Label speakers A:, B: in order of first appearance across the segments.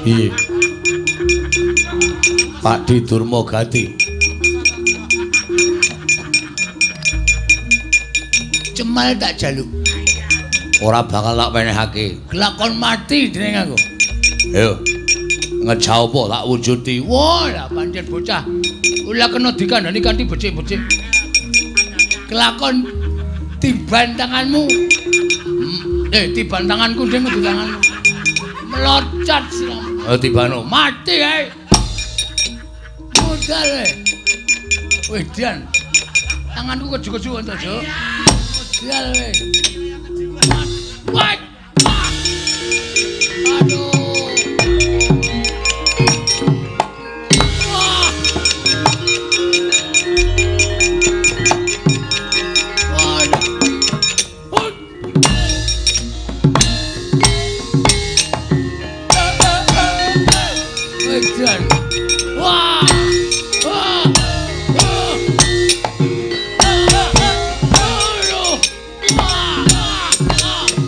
A: Piye? Pakdi Durmagati.
B: Cemal tak jaluk.
A: Ora bakal tak wenehake.
B: Kelakon mati dening aku.
A: Ayo. Ngejau apa tak wujudi.
B: Wah, lah pancen bocah. Ora kena dikandani kanthi becik-becik. Kelakon tiban tanganmu. Tiban tanganku ding kudu tanganmu. Melocat siramu.
A: Oh, tibano.
B: Mati ae. Modal e. Wedan. Tanganku keju-keju entuk, Juk. Modal e. Wah. Aduh. Wah. Waduh. Hut. Wedan. Wah. Wah. Wah. Aduh. Wah.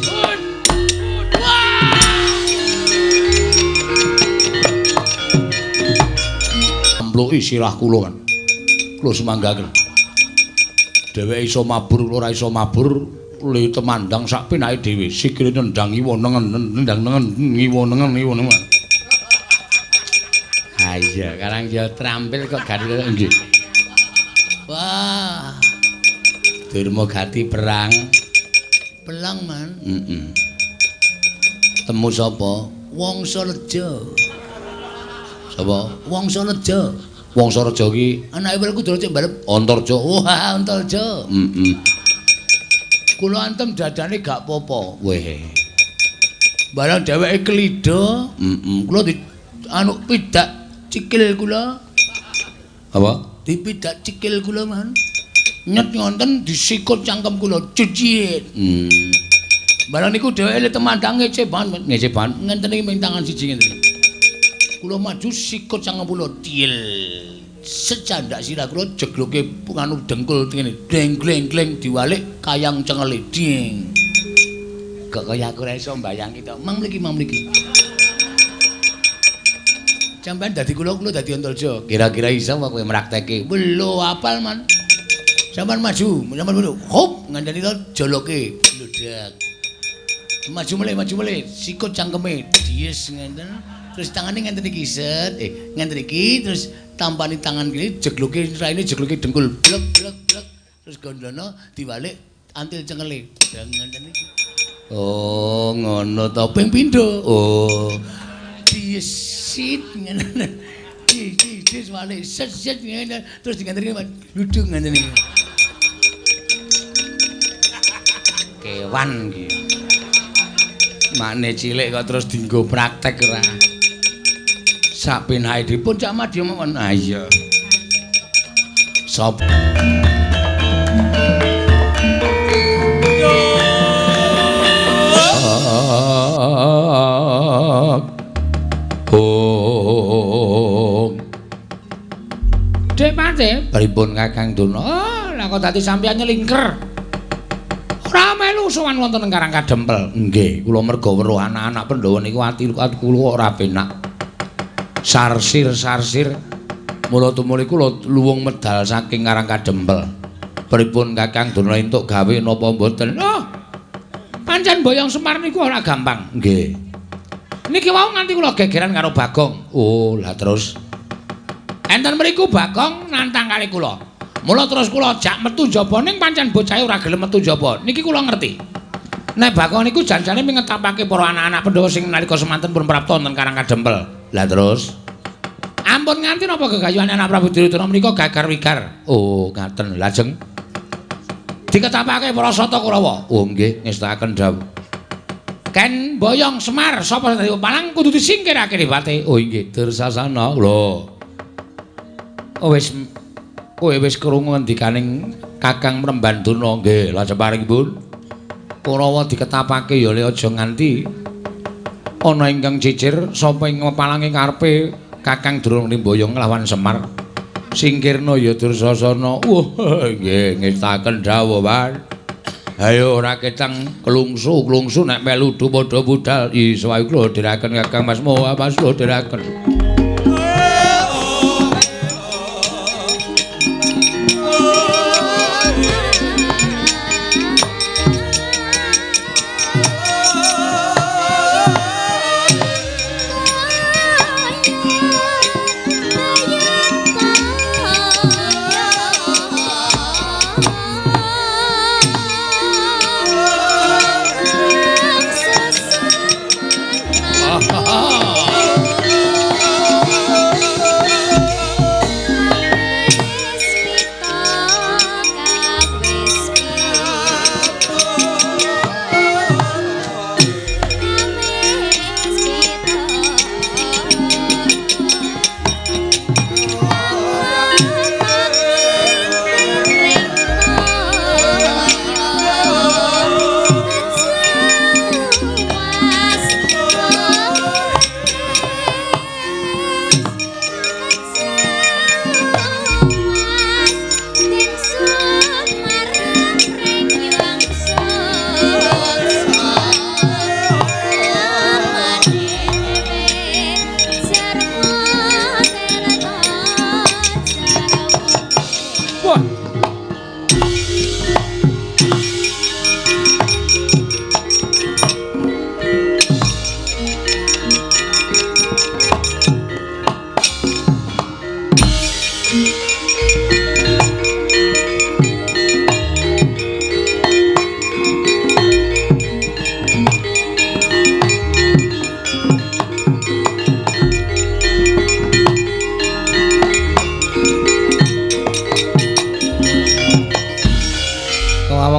B: Hut. Wah.
A: Ampluki sirah kula kan. Kula sumanggaken. Dheweke iso mabur, kula ora iso mabur, le temandang sak penake dhewe. Sikile nendang ngiwa nengen, nendang nengen, ngiwa nengen, ngiwa nengen.
B: Ha iya, karang ya trampil kok gari
A: Nggih.
B: Wah,
A: Durmagati perang.
B: pelang man.
A: Heeh. Temu sapa?
B: Wangsa Leja.
A: Sapa?
B: Wangsa Leja.
A: Wangsa Reja ki
B: Anake Werkudara cek mbalep.
A: Antarja.
B: Wah, Antarja.
A: Heeh.
B: Kula antem dadane gak apa-apa.
A: Weh.
B: Barang dheweke klida,
A: Heeh.
B: kula di anu pidak cikil kula,
A: Apa?
B: dipidak cikil kula man. Nyet ngonten disikut cangkem kula cicit. Barang niku dheweke le temandang ngece banget,
A: Ngece banget.
B: Ngenten iki ming tangan siji ngenten iki. Kula maju sikut cangkem kula til. Secandak sirah kula jegloke anu dengkul ngene. Gleng gleng gleng diwalik kayang cengele ding. Kok kaya aku ora iso mbayangi to. Mang mriki, mang mriki. Sampeyan dadi kula, kula dadi Antarja.
A: Kira-kira iso apa kowe mrakteke?
B: Lho apal man. Sampeyan maju, sampeyan maju. Hop, ngandani to joloke. Bludak. Maju mulih, maju mulih. Sikut cangkeme dies ngenten. Terus tangane ngenten iki set, ngenten iki terus tampani tangan kene jegloke raine jegloke dengkul blek blek blek. Terus gondono diwalik antil cengele. Dang ngenten iki.
A: Oh, ngono to.
B: Ping pindho.
A: Oh.
B: Diesit ngene. Di di di walik set set ngene terus diganteni gludung ngenten iki.
A: Kewan iki. Makne cilik kok terus dienggo praktek ora. Sak penake dipun
B: Cak Madya mawon.
A: Ah iya. Sop. Ong.
B: Dek Pate,
A: Pripun Kakang Durna?
B: Oh, lah kok dadi sampeyan nyelingker. Ora melu sowan wonten ing Karang Kadempel.
A: Nggih, kula merga weruh anak-anak Pandhawa niku ati kula ora penak. Sarsir-sarsir mula tumuli kula luwung medal saking Karang Kadempel. Pripun Kakang Durna entuk gawe napa mboten?
B: Oh. Pancen boyong Semar niku ora gampang.
A: Nggih.
B: Niki wau nganti kula gegeran karo Bagong.
A: Oh, lah terus
B: enten mriku Bagong nantang kali kula. Mula terus kula jak metu njaba ning pancen bocahe ora gelem metu njaba. Niki kula ngerti. Nek Bagong niku janjane mingetapake para anak-anak Pandhawa sing nalika semanten pun prapta wonten Karang Kadempel.
A: Lah terus
B: ampun nganti napa gegayuhane anak Prabu Duryudana menika gagar wigar.
A: Oh, ngaten. Lajeng
B: diketapake para Sata Kurawa.
A: Oh nggih, ngestakaken dawuh.
B: Ken boyong Semar sapa sing dadi pepalang kudu disingkirake ribate.
A: Oh inggih, Dursasana. Lho. Oh wis kowe wis krungu ngendikaning Kakang Mremban Durna nggih, lajeng paringipun Kurawa diketapake ya le aja nganti ana ingkang cicir sapa ing pepalange karepe Kakang Durna mboyong nglawan Semar. Singkirna ya Dursasana. Wah, nggih ngestakaken dawuh, Pak. Ayo ora ketang klungsu-klungsu nek melu padha budal. Iso ayo kula dherekaken Kakang Mas Moha Mas kula dherekaken.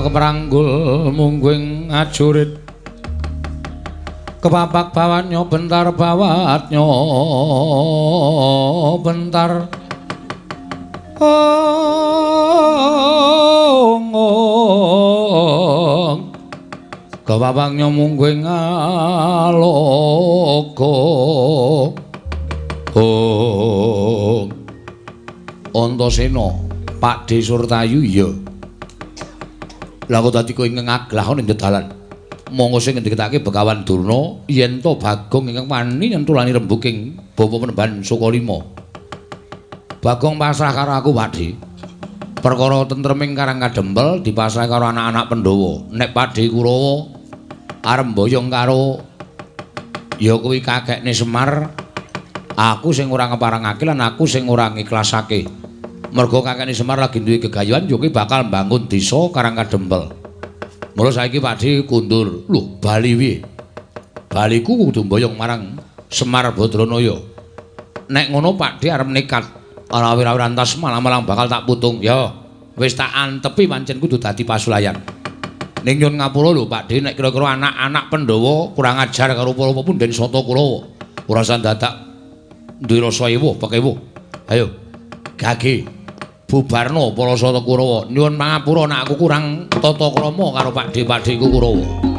A: Keparanggul mungguing ajurit kepapak bawatnya bentar bawatnya bentar ong ong kepapaknya mungguing aloka ong Antasena Pakdhe Surtayu iya. Lah kok dadi kowe ngaglah ning dalan. Monggo sing ngendikake Begawan Durna yen to Bagong ingkang wani nyentulani rembug ing bapa Penemban Sukalima. Bagong pasrah karo aku, Pakdhe. Perkara tentreming Karang Kadempel dipasrah karo anak-anak Pandhawa. Nek Pakdhe Kurawa arep mboyong karo ya kuwi kakekne Semar, aku sing ora ngeparengake lan aku sing ora ngiklasake. Mergo kakekne Semar lagi duwe gegayuhan ya kuwi bakal mbangun desa Karang Kadempel. Mula saiki Pakdhe kundur. Lho, bali piye? Baliku kudu mboyong marang Semar Badranaya. Nek ngono Pakdhe arep nekat ora awir-awir antas malang-malang bakal tak putung. Ya, wis tak antepi pancen kudu dadi pasulayan. Ning nyun ngapura lho Pakdhe nek kira-kira anak-anak Pandhawa kurang ajar karo para punden Sata Kurawa. Ora usah dadak duwe rasa ewuh pekewuh. Ayo, gage. Bubarno para Sata Kurawa. Nyuwun pangapura nek aku kurang tata krama karo pakdhe-pakdheku Kurawa.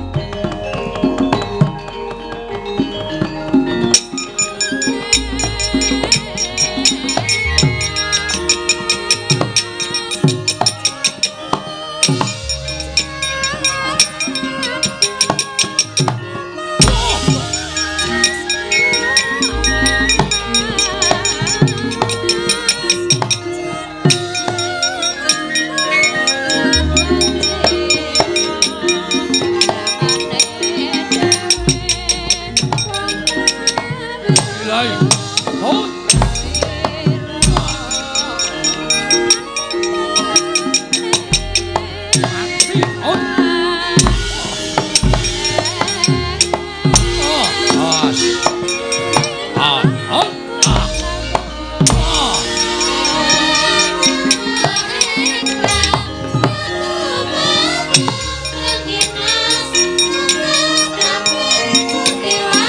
C: Dewa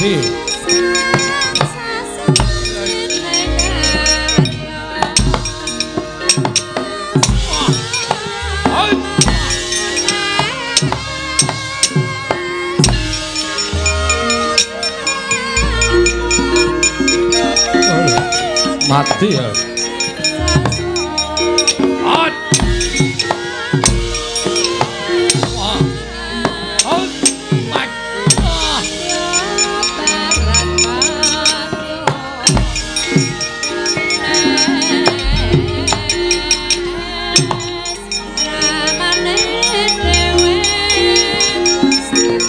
A: Mati. Mati ya.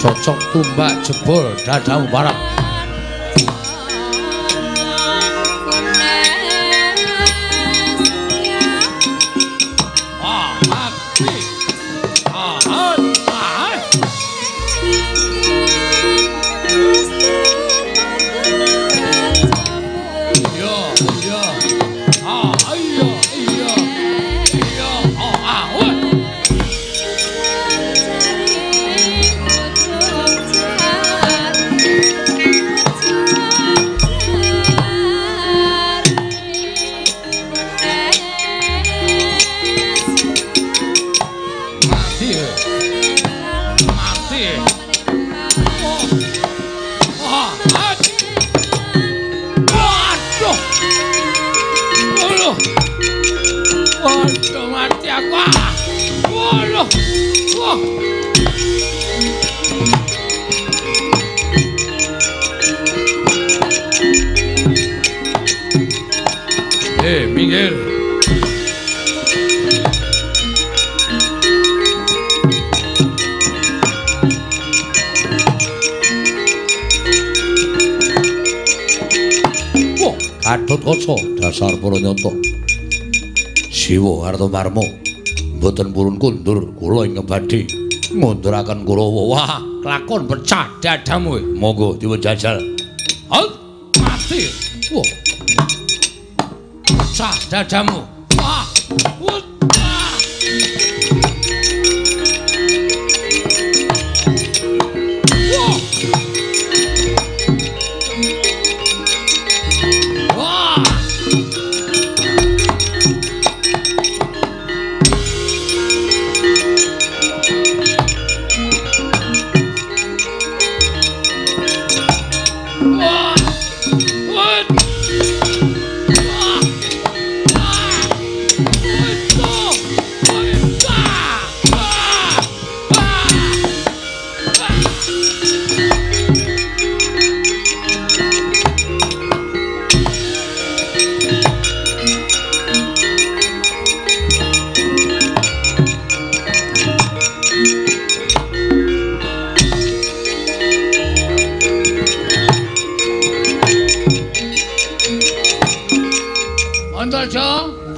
A: Cocok tumbak jebol dadamu parah. Minggir. Wah, Gatotkaca dasar para nyata. Siwa Kartomarma mboten purun kundur kula ingkang badhe ngunduraken Kurawa. Wah, kelakon pecah dadamu. Monggo dipun jajal. Mati. Wah. Pecah dadamu. Wah. Wah. Wah. Wah. Wah.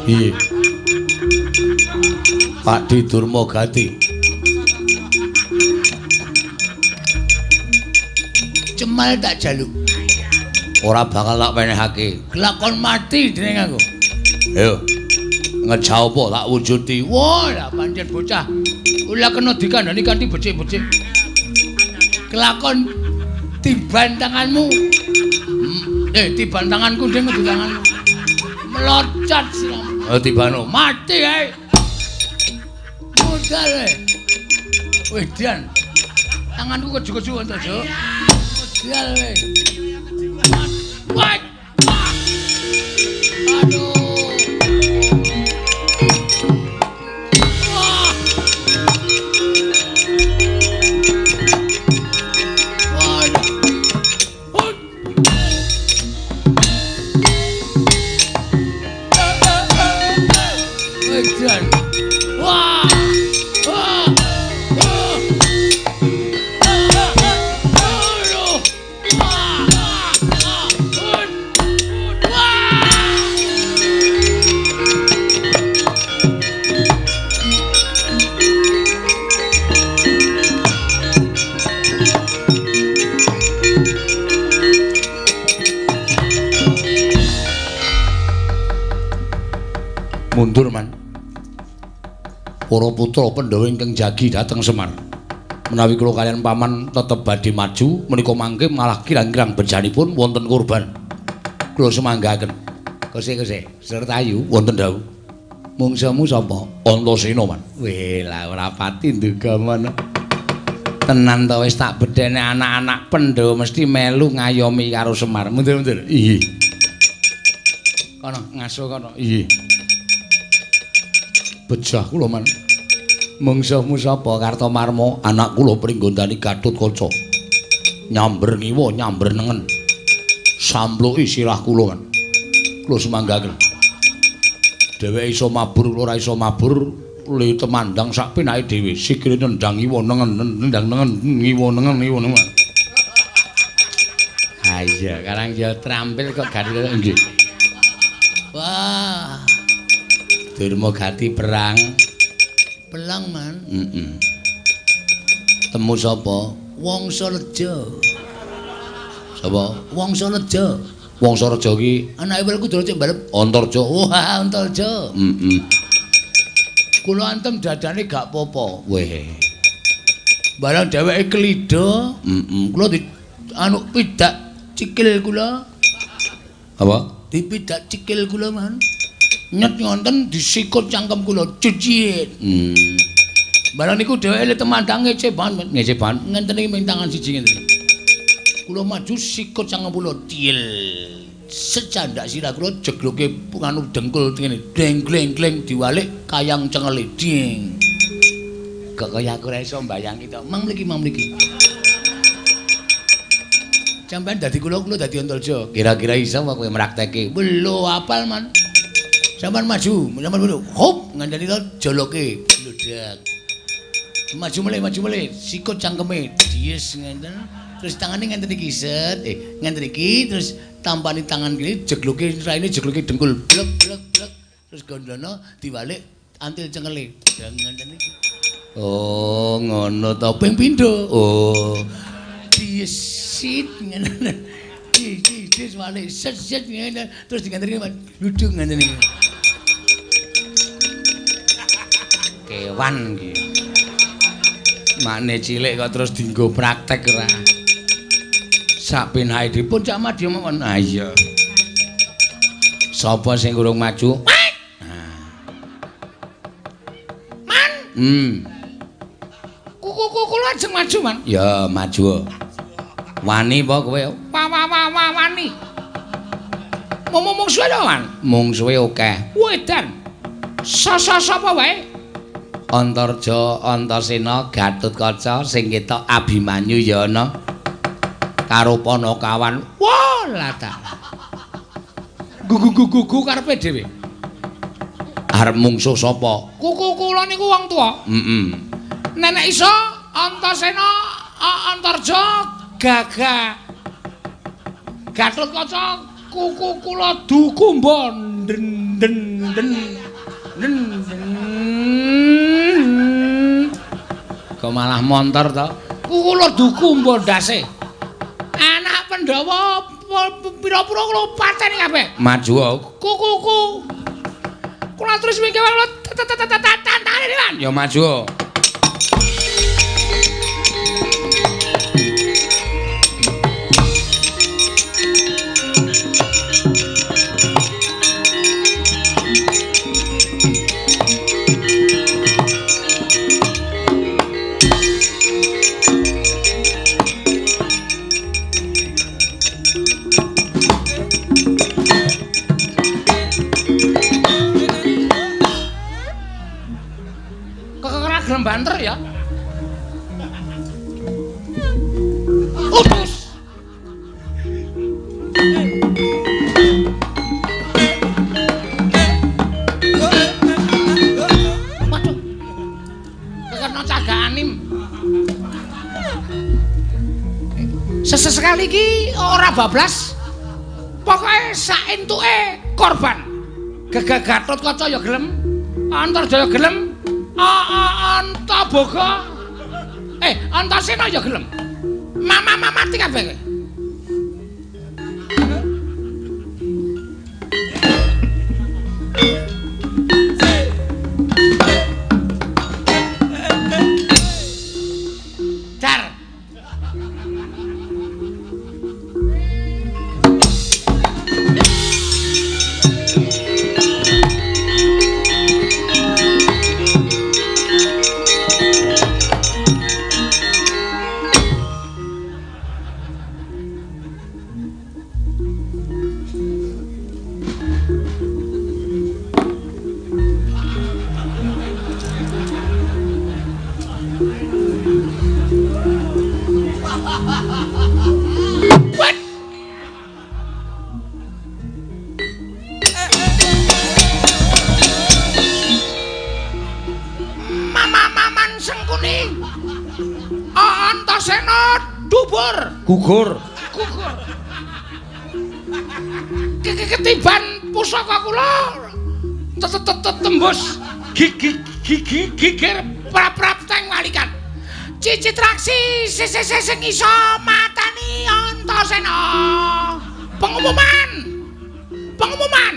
A: Piye? Pak Di Durma Gati.
B: Cemal tak jaluk.
A: Ora bakal tak penehake.
B: Kelakon mati dening aku.
A: Ayo. Ngejah apa tak wujudi.
B: Wah, lah pancen bocah. Ora kena dikandani kanthi becik-becik. Kelakon tiban tanganmu. Tiban tanganku ding kudu tanganmu. Meloncat siramu.
A: Oh, tibano.
B: Mati ae. Modal ae. Wedan. Tanganku keju-keju Antaja. Modal ae. Wah. Aduh. Wah. Waduh. Wedan. Wah. Wah. Wah. Aduh. Wah. Wah.
A: Mundur man. Para putra Pandhawa ingkang jagi dhateng Semar. Menawi kula kaliyan paman tetep badhe maju menika mangke malah kirang-kirang bejanipun wonten korban. Kula sumanggaken. Kose-kose, Sertayu wonten dawuh. Mungsuhmu sapa? Antasena, Man. Weh, lah ora pati nduga mono. Tenan to wis tak bedhene anak-anak Pandhawa mesti melu ngayomi karo Semar. Mundur-mundur. Iya. Kono ngaso kono. Iya. Bejah kula, Man. Mungsuhmu sapa? Kartomarma, anak kula Pringgondani Gatotkaca. Nyamber ngiwa, nyamber nengen. Sampluki sirah kula, Man. Kula sumanggaken. Dheweke iso mabur, kula ora iso mabur, le temandang sak penake dhewe. Sikile nendang ngiwa nengen, nendang nengen, ngiwa nengen, ngiwa nengen. Ha iya, karang ya trampil kok gati nggih.
B: Wah.
A: Durma gati perang.
B: Pelang, Man.
A: Heeh. Temu sapa?
B: Wangsa Reja.
A: Sapa?
B: Wangsa Reja.
A: Wangsa Reja ki
B: anake Werkudara cek mbalep
A: Antarja.
B: Wah, Antarja.
A: Heeh.
B: Kula antem dadane gak apa-apa.
A: Weh.
B: Barang dheweke klida,
A: heeh.
B: Kula di anu pidak cikil kula.
A: Apa?
B: Dipidak cikil kula, Man. Nyet ngonten disikut cangkem kula cicit. Barang niku dheweke le temandang ngece banget,
A: ngece banget.
B: Ngenten iki ming tangan siji ngenten. Kula maju sikut cangkem kula tiel. Secandak sirah kula jegloke nganu dengkul ngene. Gleng gleng gleng diwalik kayang cengele ding.
A: Kok kaya aku ora iso mbayangi to.
B: Mang mriki, mang mriki. Sampeyan dadi kula, kula dadi Antarja.
A: Kira-kira iso apa kowe mrakteke?
B: Lho, apal, Man. Sampeyan maju, sampeyan maju. Hop, ngandani to joloke bludak. Maju melih, maju melih, sikut cangkeme dies ngenten. Terus tangane ngenten iki set, ngenten iki terus tampani tangan kene jegloke raine jegloke dengkul blek blek blek. Terus gondono diwalik antil cengele. Ngenten iki.
A: Oh, ngono to.
B: Ping pindho.
A: Oh.
B: Diesit ngene. Dis walik set set ngene terus diganteni duduk ngene iki.
A: Kewan iki. Makne cilik kok terus dienggo praktek ora. Sak penake dipun Cak Madya mawon. Ha iya. Sapa sing urung maju?
B: Man. Kuku kula ajeng maju, Man.
A: Ya, maju. Wani apa kowe?
B: Wa wa wa wa wani. Mung suwe to, Man?
A: Mungsuhe akeh.
B: Wedan. Sapa wae?
A: Antarja, Antasena, Gatotkaca sing ketok Abimanyu ya ana. Karo Panakawan.
B: Wah, lah ta. Gugu-gugu karepe dhewe.
A: Arep mungsuh sapa?
B: Kuku kula niku wong tuwa.
A: Heeh.
B: Nenek iso Antasena, Antarja, Gaga. Gatotkaca, kuku kula dukumba den den den den.
A: Kok malah montor to?
B: Kuku kula dukumba ndase. Anak Pandhawa pira-pira kula pateni kabeh.
A: Maju.
B: Kuku-kuku. Kula terus mingke kula tantane, Man.
A: Ya maju.
B: Banter ya. Utus. Waduh. Kekena cagak anim. Sesekali iki ora bablas. Pokoke sak entuke korban. Gagah Gatotkaca ya gelem, Antarja ya gelem. Antaboga. Antasena ya gelem. Mama mati kabeh kowe. Sengkuni. Antasena dubur,
A: Gugur.
B: Gugur. Ketiban pusaka kula tembus gigi gigi gigir prap-prap teng walikat. Citraksi sing iso matani Antasena. Pengumuman. Pengumuman.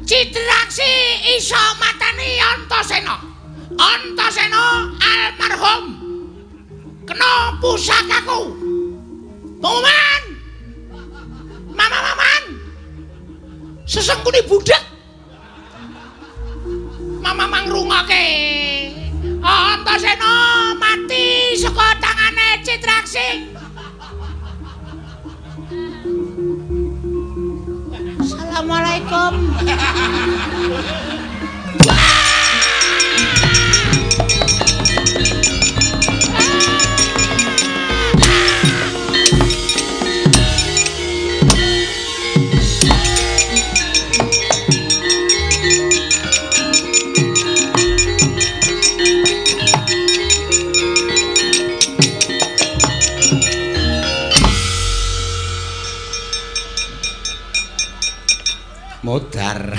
B: Citraksi iso matani Antasena. Antasena almarhum kena pusakaku. Pengumuman. Mama maman. Sesengkuni budhek. Mama mangrungoke. Antasena mati saka tangane Citraksi. Assalamualaikum.
A: Modar.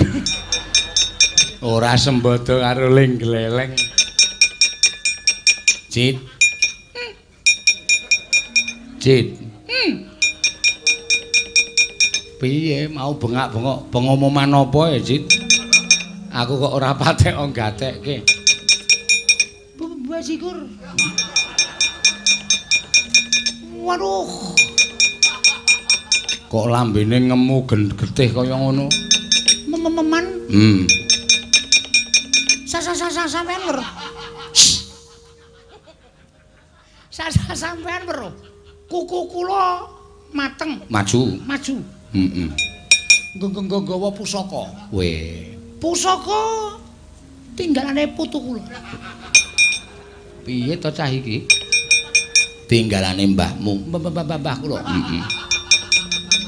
A: Ora sembodo karo ling gleleng. Cit. Cit. Piye mau bengak-bengok pengumuman apa ya, Cit? Aku kok ora patek gatekke.
B: Bajigur. Waduh.
A: Kok lambene ngemu getih kaya ngono?
B: Mememan. Sampean weruh. Sampean weruh. Kuku kula mateng.
A: Maju.
B: Maju.
A: Heeh.
B: Nggawa pusaka.
A: Weh.
B: Pusaka tinggalane putu kula.
A: Piye to cah iki? Tinggalane mbahmu.
B: Mbah kula.
A: Heeh.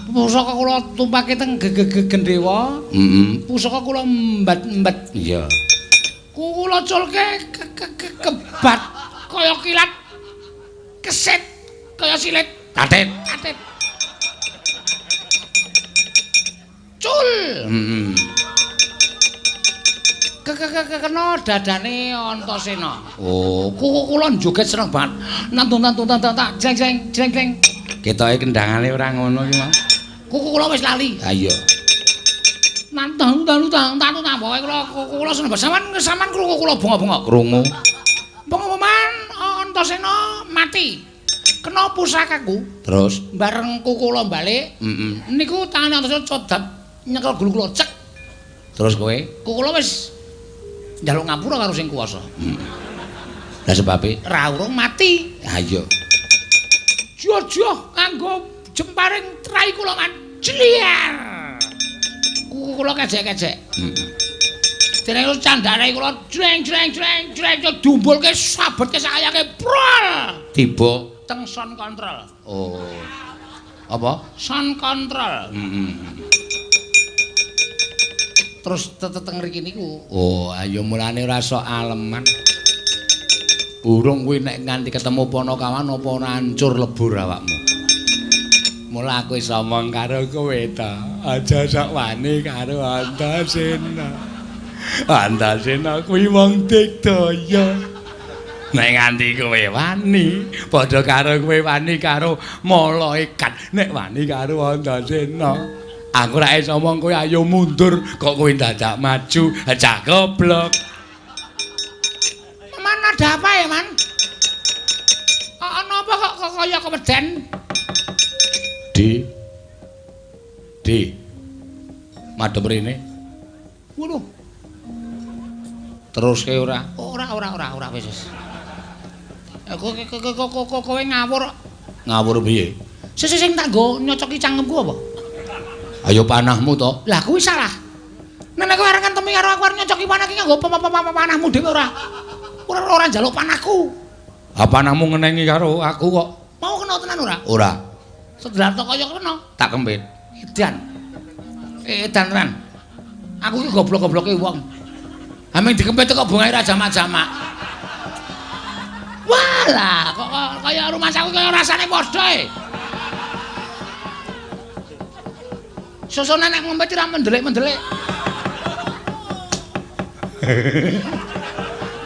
B: Pusaka kula tumpake teng gendhewa.
A: Heeh.
B: Pusaka kula mbat-mbat.
A: Iya.
B: Kula culke kebat kaya kilat. Kesit kaya silit.
A: Tatit.
B: Tatit. Cul.
A: Heeh.
B: Kena dadane Antasena.
A: Oh,
B: kuku kula joget seneng banget. Nantun-nantun tak jeng jeng jeng jeng.
A: Ketoke kendangane ora ngono iki, Mas.
B: Kuku kula wis lali.
A: Ha iya.
B: Nantun nantun nantun pokoke kula kuku kula seneng banget. Sampeyan sampeyan krungu kula bengok-bengok.
A: Krungu.
B: Pengumuman Antasena mati. Kena pusakaku.
A: Terus
B: bareng kuku kula balik.
A: Heeh.
B: Niku tangane Antasena codap nyekel gulu kula cek.
A: Terus kowe?
B: Kuku kula wis njaluk ngapura karo sing kuwasa.
A: Lah sebabe
B: ra urung mati.
A: Ha iya.
B: Jojoh nganggo jemparing trai kula kan. Jliar. Kuku kula kejek-kejek.
A: Heeh.
B: Dene candhane kula jreng jreng jreng jreng dumbulke sabetke sayake prol.
A: Tiba
B: teng sound control.
A: Oh. Apa?
B: Sound control.
A: Heeh.
B: Terus teteng mriki niku.
A: Oh, ayo mulane ora sok aleman. Urung kuwi nek nganti ketemu Panakawan apa ora hancur lebur awakmu. Mula aku iso omong karo kowe ta. Aja sok wani karo Antasena. Antasena kuwi wong digdaya. Nek nganti kowe wani, padha karo kowe wani karo malaikat. Nek wani karo Antasena, aku ora iso omong kowe ayo mundur kok kowe dadak maju. Cah goblok.
B: Man ada apa ya, Man? Ana apa kok kaya keweden?
A: D. D. Madhep rene.
B: Waduh.
A: Teruske ora?
B: Ora wis wis. Kowe ngawur.
A: Ngawur piye?
B: Sing tak nggo nyocoki cangkemku apa?
A: Ayo panahmu to.
B: Lah kuwi salah. Nek kowe arep ngentemi karo aku arep nyocoki panah iki nganggo panahmu dhewe ora. Ora njaluk panahku.
A: Ha panahmu ngenengi karo aku kok.
B: Mau kena tenan ora?
A: Ora.
B: Sedelar to kaya kena.
A: Tak kempit.
B: Edan. Edan tenan. Aku iki goblok-gobloke wong. Haming dikempit kok bungae ra jamak-jamak.
A: Walah, kok kaya rumah saku kaya rasane padha e. Susune nek ngombe ora mendelik-mendelik.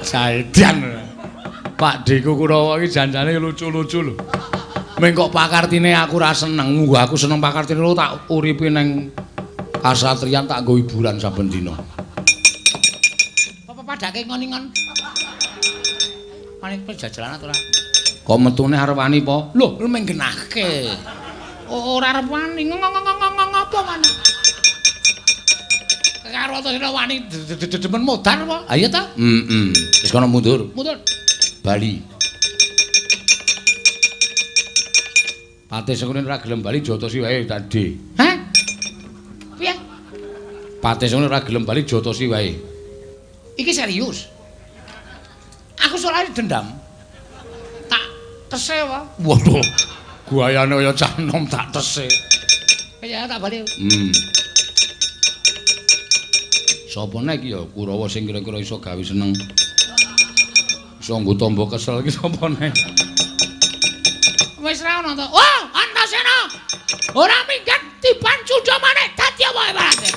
A: Saidan. Pak Deku Kurawa iki janjane lucu-lucu lho. Meng kok pakartine aku ora seneng. Aku seneng pakartine lho tak uripi neng kasatriyan tak nggo hiburan saben dina.
B: Apa padake ngon-ngon? Paling pejajalan ora?
A: Kok metune arep wani po?
B: Lho, lu meng genahke. Ora arep wani. Ngopo wani? Karo Antasena wani demen modar apa?
A: Ha iya ta? Heeh. Wis kono mundur.
B: Mundur.
A: Bali. Patih Sengkuni ora gelem bali jotosi wae tadi.
B: Hah? Piye?
A: Patih Sengkuni ora gelem bali jotosi wae.
B: Iki serius. Aku soalnya dendam. Tak tese wae.
A: Waduh. Guayane kaya cah nom tak tese.
B: Ya tak bali.
A: Sapa nek iki ya Kurawa sing kira-kira iso gawe seneng. Iso nggo tombo kesel iki sapa nek?
B: Wis ra ono to. Wah, Antasena. Ora minggat tiban cundha maneh dadi apa ibarate.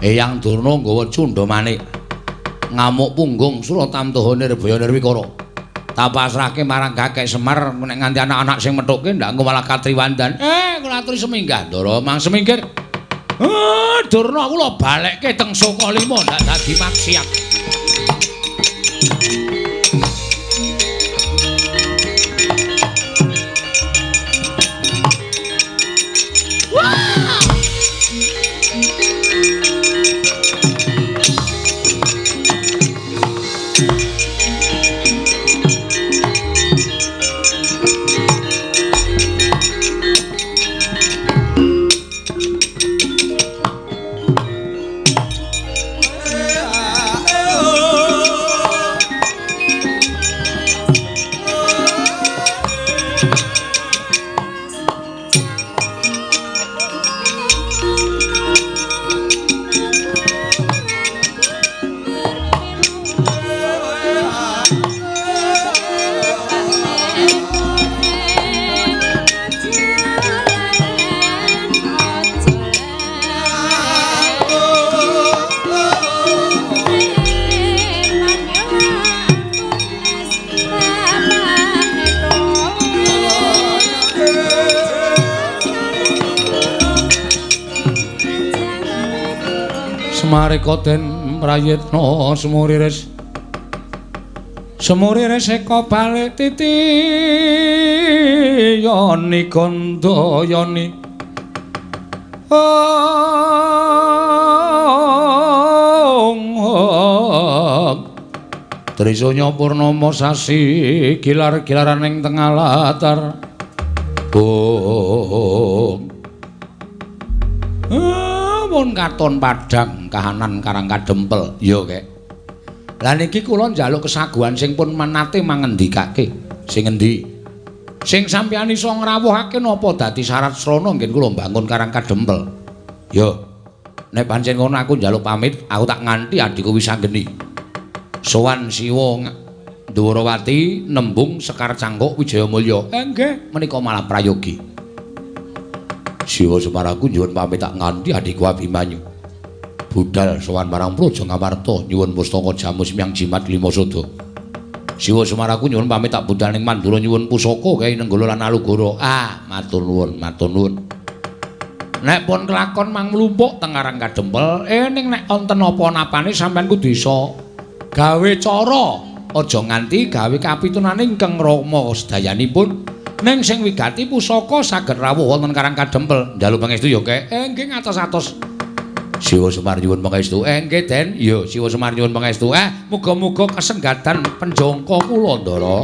A: Eyang Durna nggawa cundha manik ngamuk punggung Suratamtaha Nirbaya Nirwikara. Tak pasrahke marang Kakek Semar nek nganti anak-anak sing methuke ndak engko malah katriwandan. Kula aturi seminggah Ndara mang semingkir. Durna kula balekke teng Sukalima ndak dadi maksiat. Semarika den prayitna semuriris semuriris eka balik titi yoni gandayani Trisanya purnama sasi gilar-gilaran ing tengah latar. Bung Mun katon padhang kahanan Karang Kadempel. Ya, Kek. Lah niki kula njaluk kesaguhan sing pun menate mangendikake. Sing endi? Sing sampeyan iso ngrawuhake napa dadi syarat srana ngen kula mbangun Karang Kadempel. Ya. Nek pancen ngono aku njaluk pamit, aku tak nganti adhiku Wisanggeni. Sowan Siwa Ndwarawati nembung Sekar Cangkuk Wijayamulya. Nggih, menika malah prayogi. Siwa Semar aku nyuwun pamit tak nganti adhiku Abimanyu. Budal sowan marang Praja Ngamarta nyuwun pustaka jamus miang jimat lima sada. Siwa Semar aku nyuwun pamit tak budal ning Mandura nyuwun pusaka gawe Nenggala lan Alugoro. Ah, matur nuwun, matur nuwun. Nek pun kelakon mang mlumpuk teng Karang Kadempel, ning nek wonten apa-napane sampean kudu iso gawe cara, aja nganti gawe kapitunane ingkang rama sedayanipun. Ning sing wigati pusaka saged rawuh wonten Karang Kadempel. Njaluk pangestu ya, Kek. Nggih ngatos-atos. Siwa Semar nyuwun pangestu. Nggih, Den. Ya, Siwa Semar nyuwun pangestu. Muga-muga kasenggatan penjangka kula, Ndara.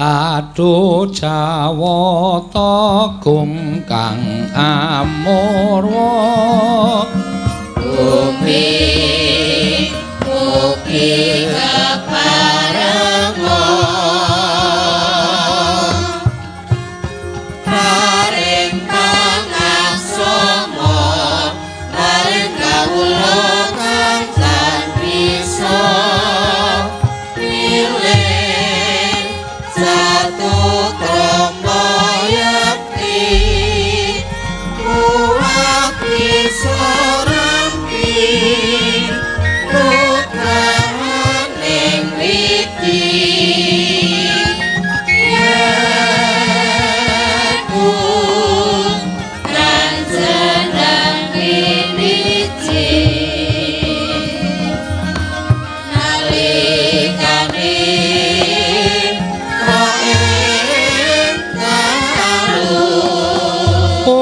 A: Aduh Jawata gum kang amurwa
C: bumi ugi keparenga paring pangaksama marang kawula kang tan bisa milih satu krama yekti kuwat bisa rampi nugrahaning widi yeku kang jeneng piniji nalikane
A: Om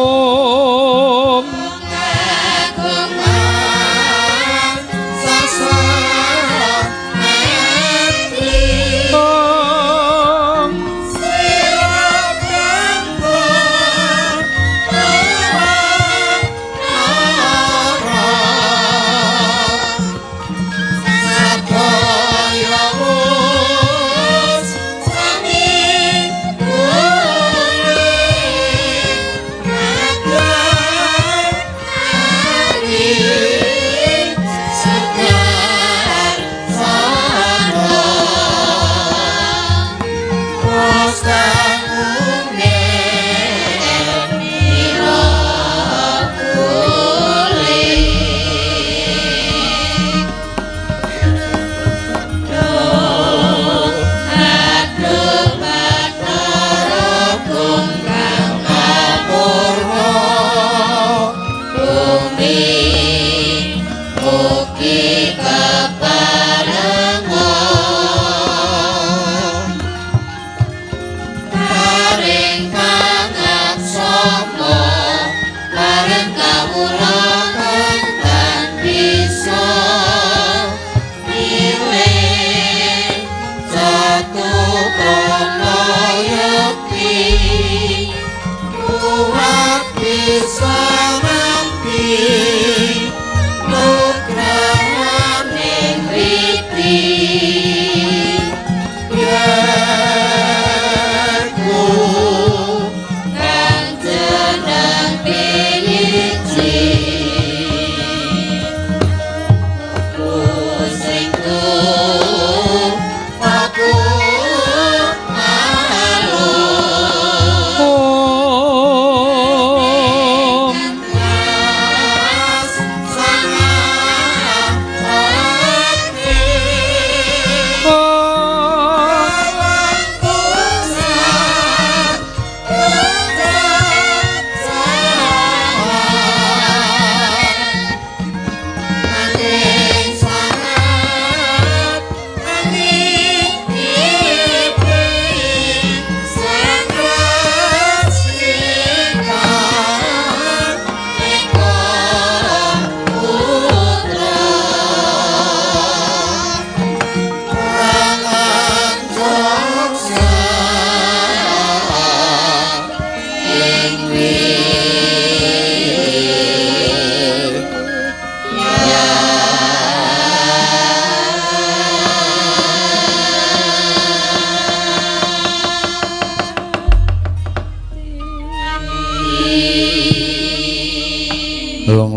A: Om
C: Kang jeneng piniji.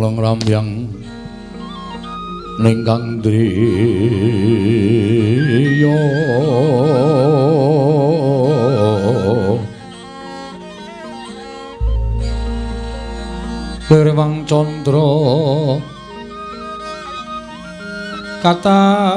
A: Lengleng ramyang ning kang driya Lirwang candra katawengan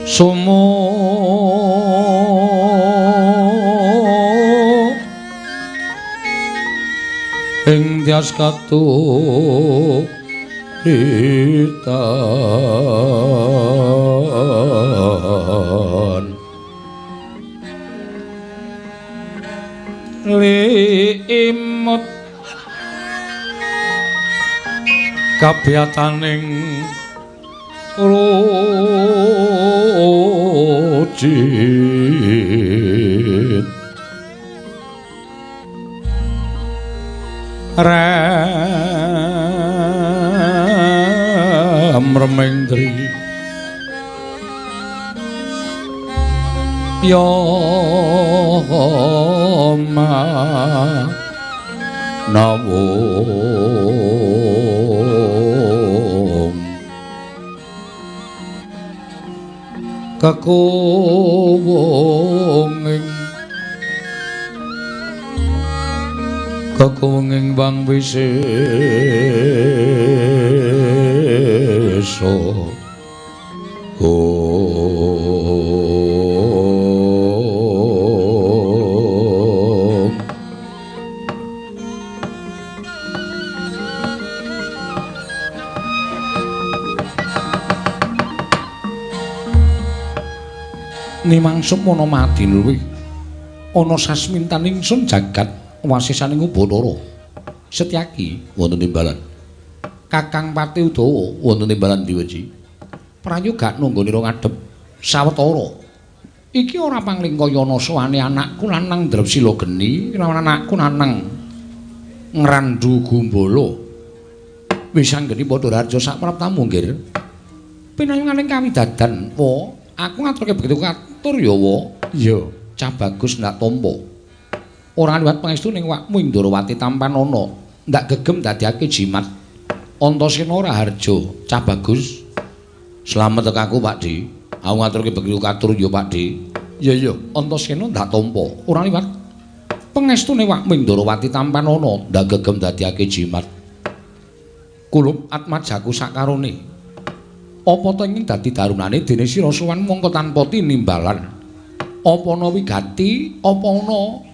A: sumo ing tias katuritan limut kabiyataning rujit rem remendri yo ma nawung kekuwunging kekuwunging bang wisesa om. Nimang semono madinluwih ana sasmintan ingsun jagat wasisaning Ubathara Setyaki wonten timbalan Kakang Pati Udawa wonten timbalan Diweji prayoga nunggonira ngadhep sawetara iki ora panglingkayana sowane anakku lanang Drepsila geni lawan anakku lanang Ngrandu Gumbala wis anggeni padha raja sapraptamu nggir pinayunganing kawidadan wa aku ngaturke begitu katur ya wa. Iya, cah bagus ndak tampa. Ora liwat pangestu ning wakmu ing Ndorowati tampanana, ndak gegem dadiake jimat. Antasena Raharja, cah bagus. Slamet tekaku, Pak Di. Aku ngaturke begitu katur ya, Pak Di. Iya iya, Antasena ndak tampa. Ora liwat pangestu ning wakmu ing Ndorowati tampanana, ndak gegem dadiake jimat. Kulup atmajaku sakarone. Apa ta ing dadi darunane dene sira sowan mongko tanpa tinimbalan. Apa ana wigati, apa ana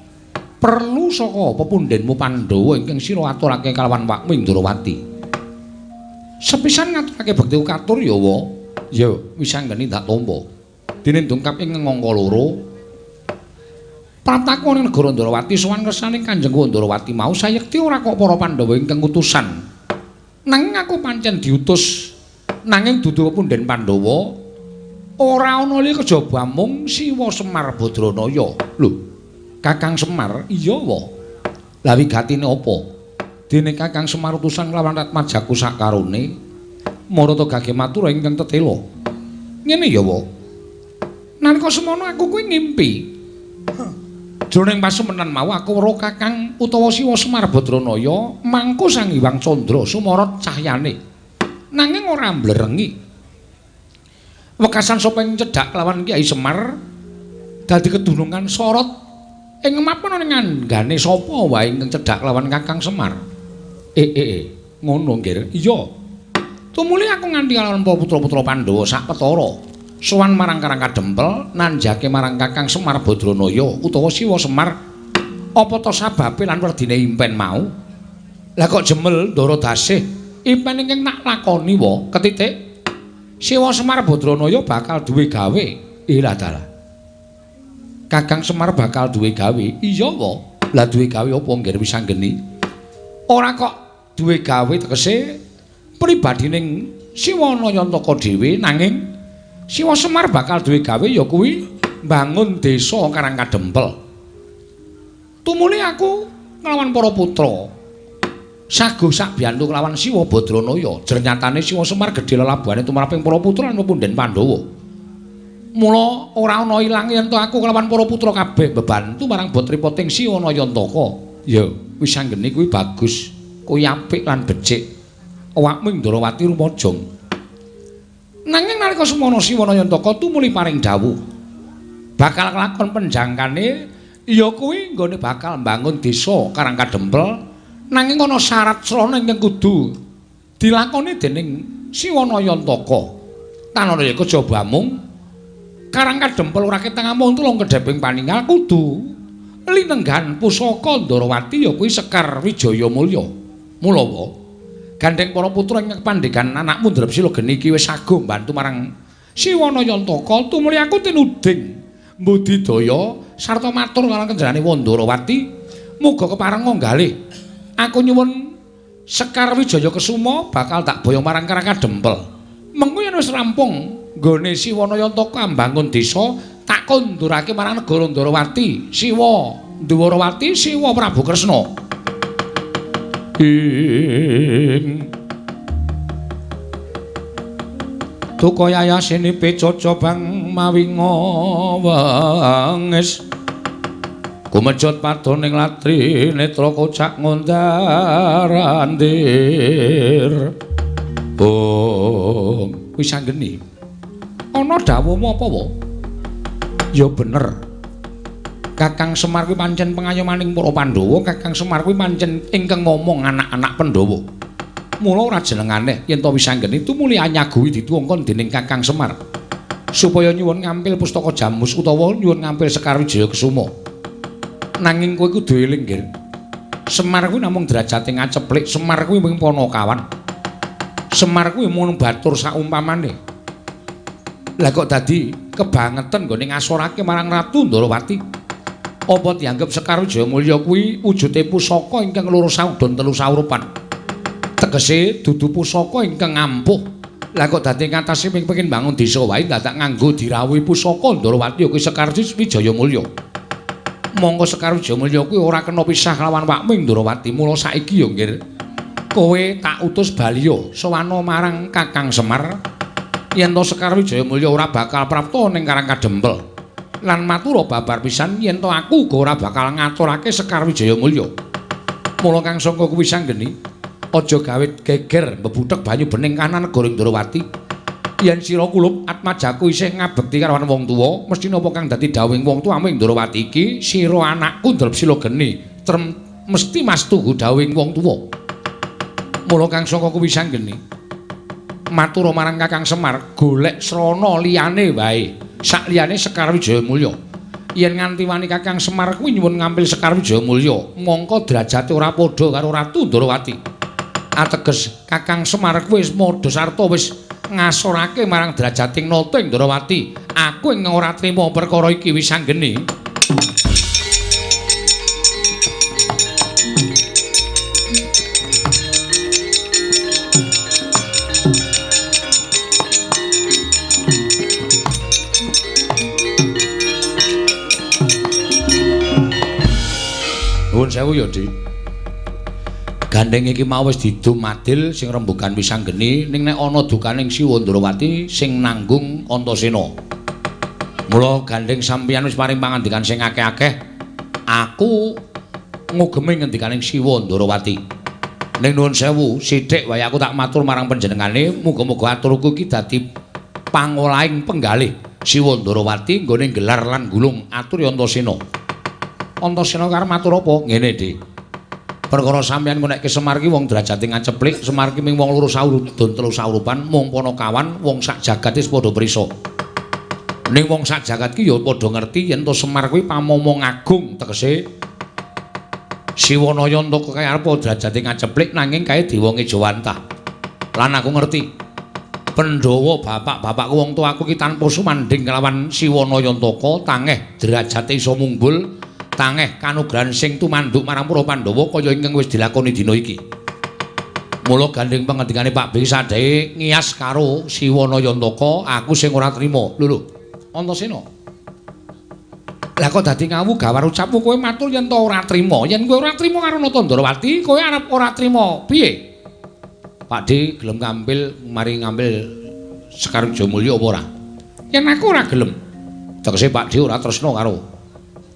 A: perlu saka pepundhenmu Pandhawa ingkang sira aturake kalawan wakmu ing Ndorowati. Sepisan ngaturake bekti katur ya wa. Ya wis anggeni ndak tampa. Dene dongkap ing angka loro. Prataku ning negara Ndorowati sowan kersane Kanjeng Ndorowati mau sayekti ora kok para Pandhawa ingkang utusan. Nanging aku pancen diutus nanging dudu pepundhen Pandhawa ora ana liya kejaba mung Siwa Semar Badranaya. Lho, Kakang Semar? Iya wa. Lah wigatine apa? Dene Kakang Semar utusan lawan Ratmajaku sakarone marata gage matura ingkang tetela. Ngene ya wa. Nalika semono aku kuwi ngimpi. Jroning pasemenan mau aku weruh Kakang utawa Siwa Semar Badranaya mangku Sang Hyang Candra sumorot cahyane. Nanging ora mblerengi. Wekasan sapa ing cedhak kelawan Kyai Semar dadi kedunungan sorot ing mapan ning anggane sapa wae ingkang cedhak kelawan Kakang Semar. Ngono nggir. Iya. Tumuli aku nganti kalawan para putra-putra Pandhawa sak petara sowan marang Karang Kadempel nanjake marang Kakang Semar Badranaya utawa Siwa Semar apa ta sababe lan werdine impen mau. Lah kok jemel Ndara Dasih impen ingkang nak lakoni wa ketitik Siwa Semar Badranaya bakal duwe gawe. Ilah dalah. Kakang Semar bakal duwe gawe. Iya wa. Lah duwe gawe apa nggir wis anggeni? Ora kok duwe gawe tegese pribadining Siwa Nayantaka dhewe nanging Siwa Semar bakal duwe gawe ya kuwi mbangun desa Karang Kadempel. Tumuli aku nglawan para putra. Sago sakbiyantu kelawan Siwa Badranaya. Jernyatane Siwa Semar gedhe lelabuhane tumraping para putra lan pepundhen Pandhawa. Mula ora ana ilange yen to aku kelawan para putra kabeh bebantu marang botripoting Siwa Nayantaka. Ya, wis anggene kuwi bagus, kuwi apik lan becik. Awakmu Ndrawati rumajang. Nanging nalika semono Siwa Nayantaka tumuli paring dawuh bakal kelakon penjangkane ya kuwi nggone bakal mbangun desa Karang Kadempel. Nanging ana syarat srana ingkang kudu dilakoni dening Siwa Nayantaka. Tanana ya kejaba mung Karang Kadempel ora ketang amung tulung kedheping paningal kudu linenggan pusaka Ndrawati ya kuwi Sekar Wijaya Mulya. Mulawa gandheng para putra ing pandhegan anakmu Drepsila geni iki wis sago mbantu marang Siwa Nayantaka tumuli aku tinuding mbudidaya sarta matur marang kenjarane Wandrawati muga kepareng nggalih. Aku nyuwun Sekar Wijaya Kesuma bakal tak boyong marang Karang Kadempel. Mengko yen wis rampung nggone Siwa Nayantaka mbangun desa, tak kondurake marang negara Ndrawati, Siwa Ndwarawati, Siwa Prabu Kresna. Ing Tuka yayasene pecoco bang mawi ngawangis kumejot padoning latri netra kocak ngundar-andir. Oh, wis anggeni. Ana dawuhmu apa wa? Ya bener. Kakang Semar kuwi pancen pengayomaning para Pandhawa, Kakang Semar kuwi pancen ingkang ngomong anak-anak Pandhawa. Mula ora jeneng aneh yen to wis anggeni tumuli anyaguhi dituwungkon dening Kakang Semar supaya nyuwun ngampil pustaka Jamus utawa nyuwun ngampil Sekar Wijaya Kesuma. Nanging kowe kudu eling, Nggir. Semar kuwi namung derajate ngaceplik, Semar kuwi mung panakawan. Semar kuwi mung batur saumpamane. Lah kok dadi kebangetan nggone ngasorake marang Ratu Ndrawati. Apa dianggep Sekar Wijaya Mulya kuwi wujude pusaka ingkang loro saudon telu saurupan. Tegese dudu pusaka ingkang ampuh. Lah kok dadi ngatasi ping pengin bangun desa wae dadak nganggo dirawuhi pusaka Ndrawati kuwi Sekar Wijaya Mulya. Mongko Sekar Wijaya Mulya kuwi ora kena pisah kelawan wakmu Ndrawati. Mula saiki ya, Nggir, kowe tak utus baliya sowana marang Kakang Semar yen to Sekar Wijaya Mulya ora bakal prapta ning Karang Kadempel. Lan matura babar pisan yen to aku uga ora bakal ngaturake Sekar Wijaya Mulya. Mula kang sangka kuwi sanggeni aja gawe geger mbebuthek banyu bening kanan negara Ndrawati. Yen sira kulup atmajaku isih ngabekti karo wong tuwa, mesti napa kang dadi dawuhing wong tuwa ing Ndrawati iki, sira anakku Drepsila geni, trem mesti mastuhu dawuhing wong tuwa. Mula kang saka kuwi sanggeni matur marang Kakang Semar, golek srana liyane wae, sak liyane Sekar Wijaya Mulya. Yen nganti wani Kakang Semar kuwi nyuwun ngampil Sekar Wijaya Mulya, mongko derajate ora padha karo Ratu Ndrawati. Ateges Kakang Semar kuwi wis madha sarta wis ngasorake marang derajating nata ing Ndrawati. Aku ing ora trima perkara iki wis anggene. Nuwun sewu ya, Dik. Gandeng iki mau wis didum adil sing rembugan wis anggeni ning nek ana dukaning Siwa Ndrawati sing nanggung Antasena. Mula gandeng sampeyan wis paring pangandikan sing akeh-akeh, aku ngugemi ngendikaning Siwa Ndrawati. Ning nuwun sewu, sithik wae aku tak matur marang panjenengane, muga-muga aturku iki dadi pangolahing penggalih Siwa Ndrawati nggone gelar lan gulung atur Antasena. Antasena karep matur apa? Ngene, Dik. Perkara sampeyan ngonekke Semar ki wong derajate ngaceplik, Semar ki ming wong loro saurudon telu saurupan, mung panakawan, wong sak jagat wis padha prisa. Ning wong sak jagat ki ya padha ngerti yen to Semar kuwi pamomong agung, tegese Siwa Nayantaka kae arep derajate ngaceplik nanging kae dewa ngejawantah. Lan aku ngerti Pandhawa bapak-bapakku wong tuaku ki tanpa sumandhing kelawan Siwa Nayantaka tangeh derajate iso munggul. Tangeh kanugrahan sing tumanduk marang para Pandhawa kaya ingkang wis dilakoni dina iki. Mula gandeng pangendikane Pak B sadhae ngiyas karo Siwa Nayantaka, aku sing ora trima. Lho lho, Antasena. Lah kok dadi ngawu gawar ucapmu kowe matur yen to ora trima. Yen kowe ora trima karo Nata Ndrawati, kowe arep ora trima piye? Pakde gelem ngambil mari ngambil Sekar Wijayamulya apa ora? Yen aku ora gelem. Tegese Pakde ora tresna karo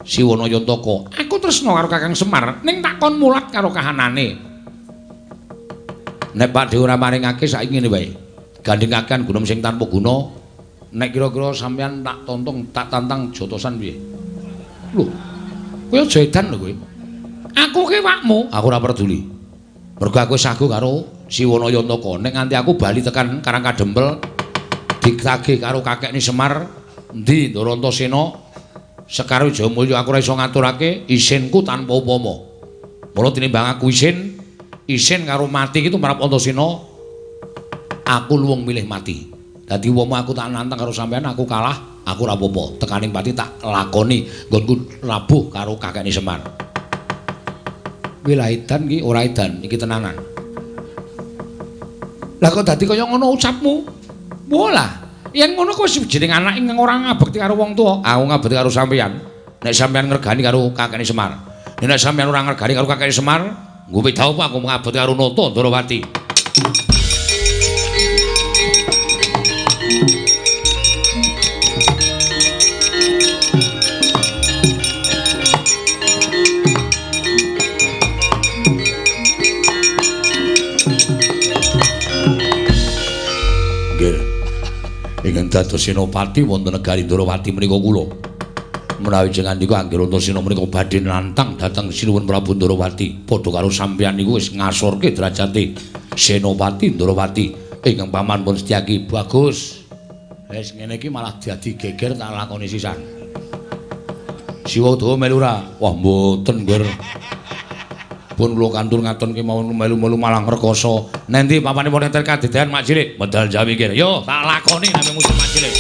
A: Siwana Yantaka. Aku tresna karo Kakang Semar, ning tak kon mulat karo kahanane. Nek Pakde ora maringake saiki ngene wae. Gandhengaken gunung sing tanpa guna. Nek kira-kira sampeyan tak tontong, tak tantang jotosan piye? Lho, kowe aja edan lho kowe. Aku ki wakmu, aku ora peduli. Mergo aku sagu karo Siwana Yantaka. Nek nganti aku bali tekan Karang Kadempel ditagih karo kakekne Semar, endi Ndara Antasena, Sekar Wijayamulya aku ora iso ngaturake isinku tanpa upama. Mula tinimbang aku isin, isin karo mati iki tumrap Antasena, aku luwung milih mati. Dadi umpama aku tak nantang karo sampean aku kalah, aku ora apa-apa. Tekaning pati tak lakoni nggonku labuh karo kakekne Semar. Kuwi lah edan iki ora edan, iki tenanan. Lah kok dadi kaya ngono ucapmu? Walah, yen ngono kok wis jeneng anak ingkang ora ngabekti karo wong tuwa, aku ngabekti karo sampeyan. Nek sampeyan ngregani karo kakekne Semar. Nek sampeyan ora ngregani karo kakekne Semar, nggo beda apa aku ngabekti karo Nata Ndrawati. Ingkang dados senopati wonten negari Ndrawati menika kula. Menawi jenengan niku anggere Antasena menika badhe nantang dhateng Sinuwun Prabu Ndrawati, padha karo sampeyan niku wis ngasorke derajate Senopati Ndrawati ingkang paman pun Setyaki. Bagus. Wis ngene iki malah dadi geger tak lakoni sisan. Siwa Udawa melu ora? Wah mboten, Ngger. Pun kula kantur ngaton kemawon melu-melu malah ngrekoso. Nendi papane wonten kadedean Mak Cilik? Medal Jawi kene. Yo, tak lakoni name musuh Mak Cilik.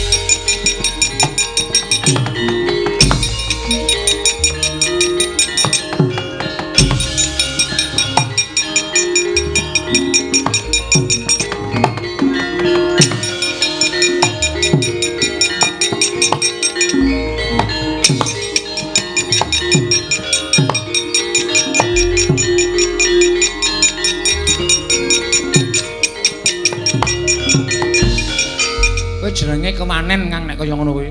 A: Jenenge kemanen Kang nek kaya ngono kuwi.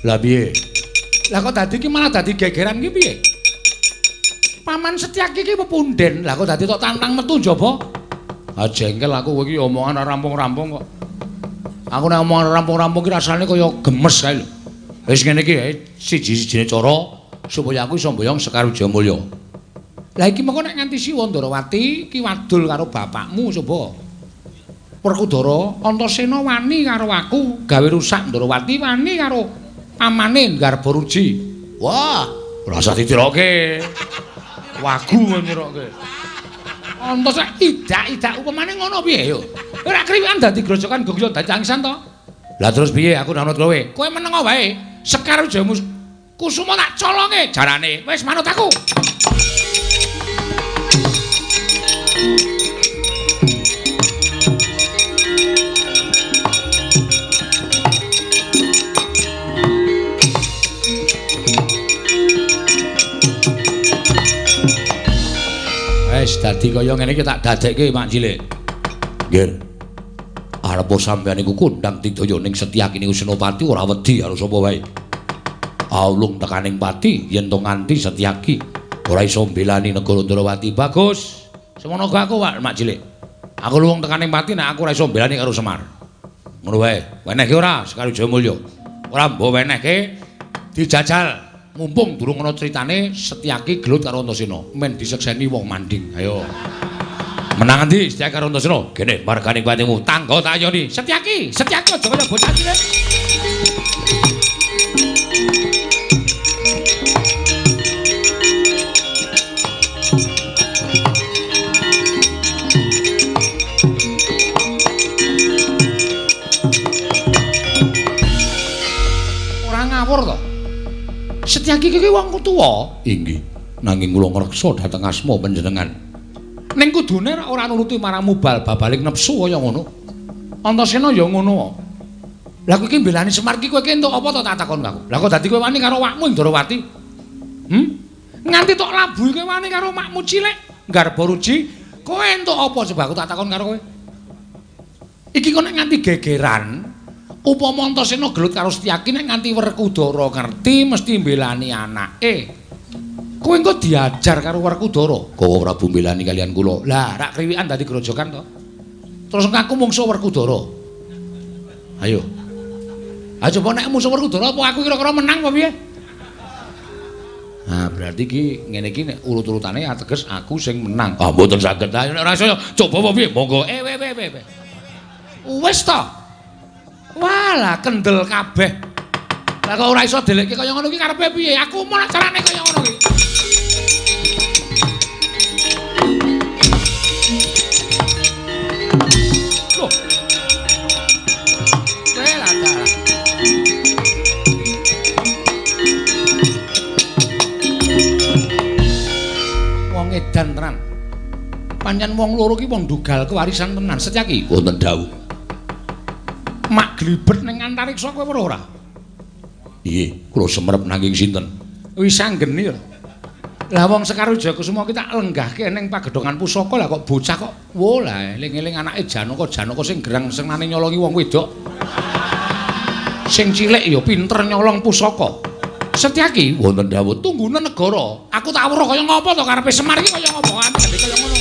A: Lah piye? Lah kok dadi iki malah dadi gegeran iki piye? Paman Setyaki iki pepunden. Lah kok dadi tok tantang metu njaba? Ah jengkel aku kowe iki omongan ora rampung-rampung kok. Aku nek omongan rampung-rampung iki rasane kaya gemes kae lho. Wis ngene iki siji-sijine cara supaya aku iso mboyong Sekar Wijayamulya. Lah iki mengko nek nganti Siwa Ndrawati iki wadul karo bapakmu coba. Werkudara Antasena wani karo aku gawe rusak Ndrawati wani karo pamane Garbaruji. Wah, ora usah ditiroke. Wagu nyiroke. Antasena idak-idak upamane ngono piye yo? Ora kriwikan dadi grojokan gogyo dadi tangisan to. Lah terus piye aku manut kowe? Kowe meneng wae. Sekar Wijaya Kusuma tak colonge jarane. Wis manut aku. Wis dadi kaya ngene iki tak dadekke Mak Cilik. Nggih. Arep sampeyan iku kondang tidaya ning Setyaki niku Senopati ora wedi karo sapa wae. Aulung tekaning pati yen to nganti Setyaki ora iso mbelani negara Ndrawati. Bagus. Semono aku Pak Mak Cilik. Aku luwung tekaning pati nek aku ora iso mbelani karo Semar. Ngono wae. Wenehke ora Sekar Wijayamulya? Ora mbok wenehke dijajal. Mumpung durung ana critane Setyaki gelut karo Antasena, men disekseni wong manding. Ayo. Menang endi Setyaki karo Antasena? Gene margane patimu tangga tak ayoni. Setyaki, Setyaki aja kaya bocah cilik. Ora ngawur to. Setyaki iki wong tuwa. Inggih. Nanging kula ngreksa dhateng asma panjenengan. Ning kudune ora nuruti marang mubal babaling nepsu kaya ngono. Antasena ya ngono. Lah kowe iki mbelani Semar iki kowe iki entuk apa to tak takon aku. Lah kok dadi kowe wani karo awakmu Ndrawati? Nganti tok labuhi kowe wani karo makmu cilik Garba Ruji, kowe entuk apa coba aku tak takon karo kowe. Iki kok nek nganti gegeran, upama Antasena gelut karo Setyaki nek nganti Werkudara ngerti mesti mbelani anake. Kowe engko diajar karo Werkudara. Kowe Prabu mbelani kalian kula. Lah rak kriwikan dadi grojogan to. Terus ngaku mungsuh Werkudara. Ayo. Ha coba nek mungsuh Werkudara apa aku kira-kira menang apa piye? Nah, berarti iki ngene iki nek urut-urutane ateges aku sing menang. Ah mboten saged. Ayo nek ora iso coba apa piye? Monggo. We. Wis to. Walah kendel kabeh. Lah kok ora iso delekke kaya ngono iki karepe piye? Aku mau nek carane kaya ngono iki. Loh. Welah dalah. Wong edan tenan. Pancen wong loro ki wong dugal kewarisan tenan. Setyaki wonten dawuh. Mak glibet ning antariksa kowe weruh ora? Nggih, kula semerep nanging sinten? Wis anggeni lho. Lah wong Sekar Wijayakusuma ki tak lenggahke ning pagedhongan pusaka lah kok bocah kok wo lah eling-eling anake Janaka, Janaka sing gerang senengane nyolongi wong wedok. Sing cilik ya pinter nyolong pusaka. Setyaki wonten dawuh tunggune negara. Aku tak weruh kaya ngopo to karepe Semar iki kaya ngopo dadi kaya ngono.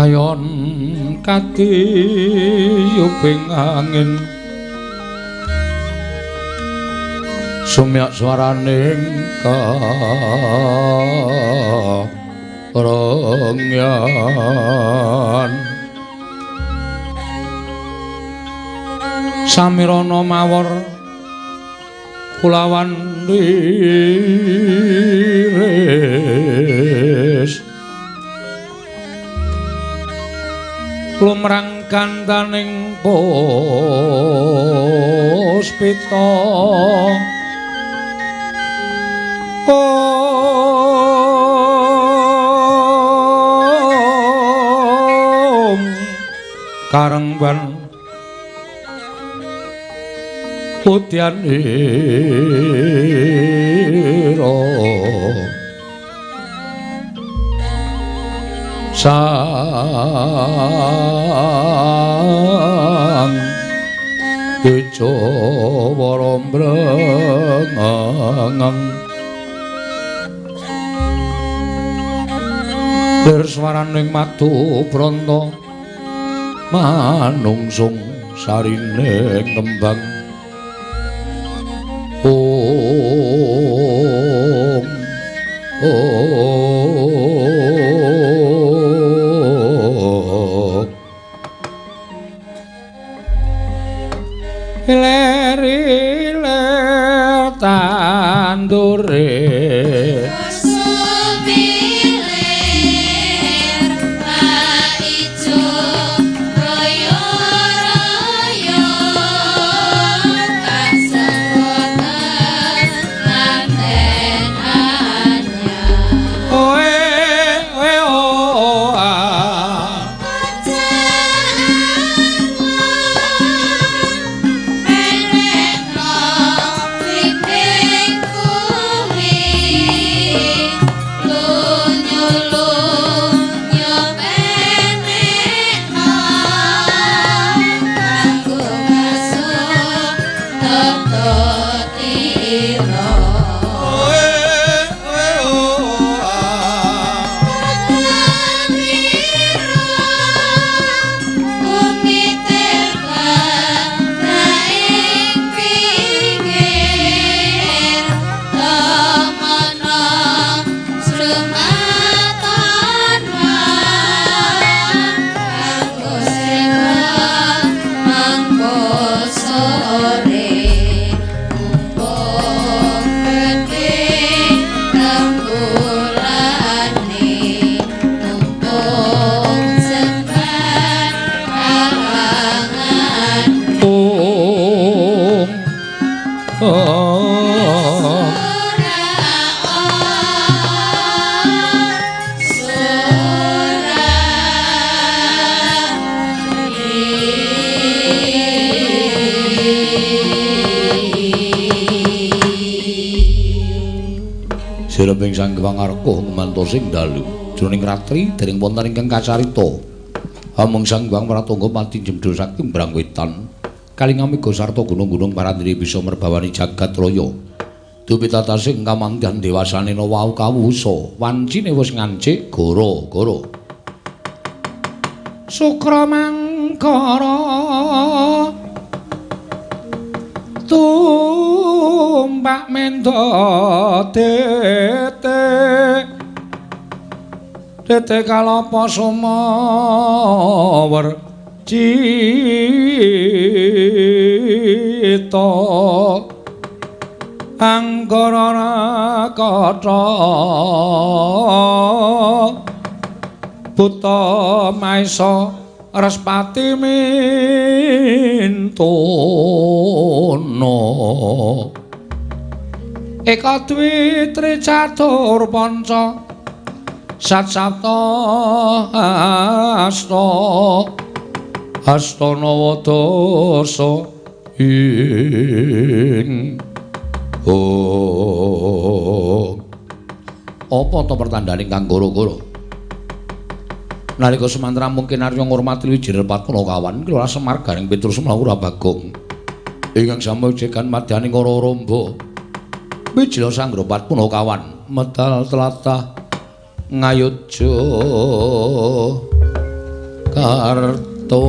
A: Kayon katiyuping angin sumyak swaraning karengyan samirana mawar kulawan liris lumrang gantaning puspita om karengban putyanira sang Kejawara mrengeng lir swaraning madu branta manungsung sarine kembang om om ler ler tandure Sireping Sang Hyang Arka ngumantos ing dalu jroning ratri dereng wonten ingkang kacarita. Amung Sang Hyang Pratangga pati jemdul saking Brang Wetan kalingamega sarta gunung-gunung parandri bisa merbawani jagat raya. Dupitatasing kamangyan dewasane wau kawusa wancine wis ngancik gara-gara. Sukra mangkara tumpak mendo tete tete kalapa sumawer cita anggara rakata buta maesa Respati mintono Eka dwi tri catur panca sat sapta asta asta nawa dasa ing oh. Apa ta pertandane kang goro-goro? Nalika semantra mungkin Arya ngurmati Wijir Patmana kawan kula Semar Gareng Petrus Mlawu Bagong ingkang samujekan madyaning Ora Ramba Wijila Sanggra Patmana kawan medal tlatah Ngayogya. Karta.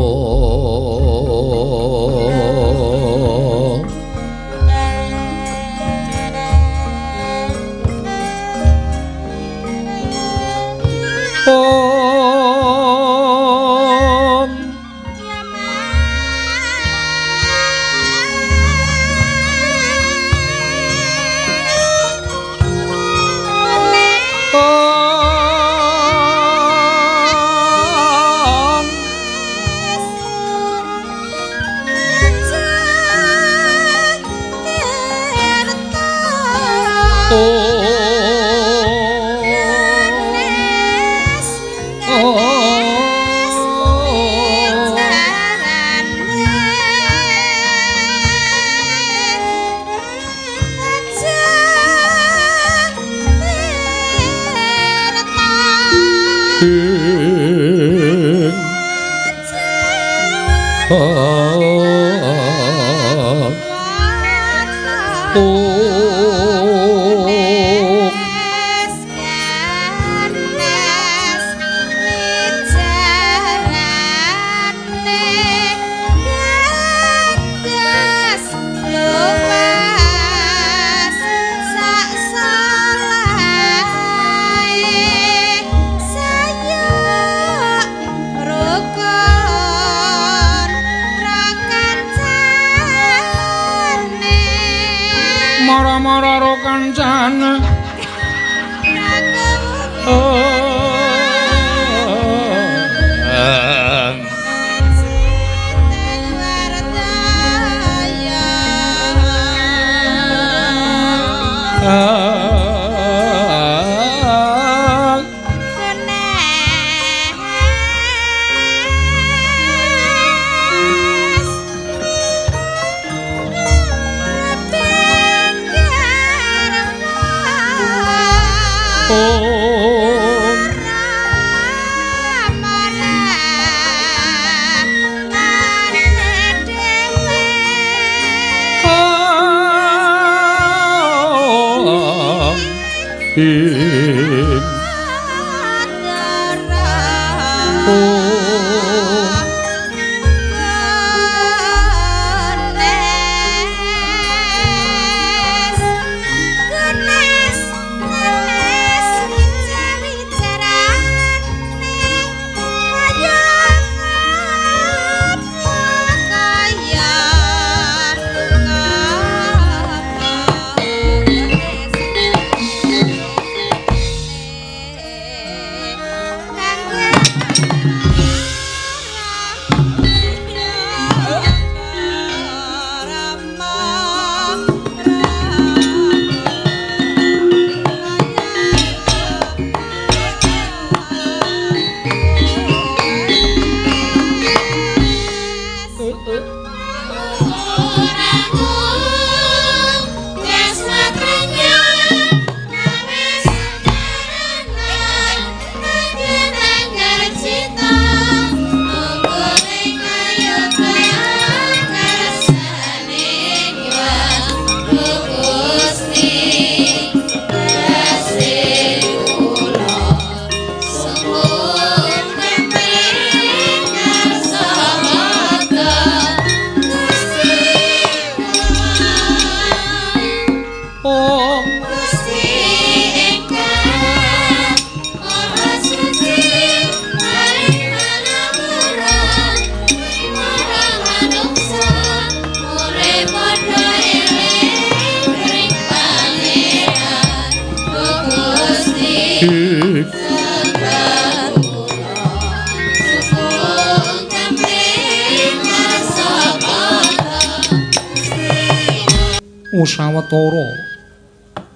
A: Sawetara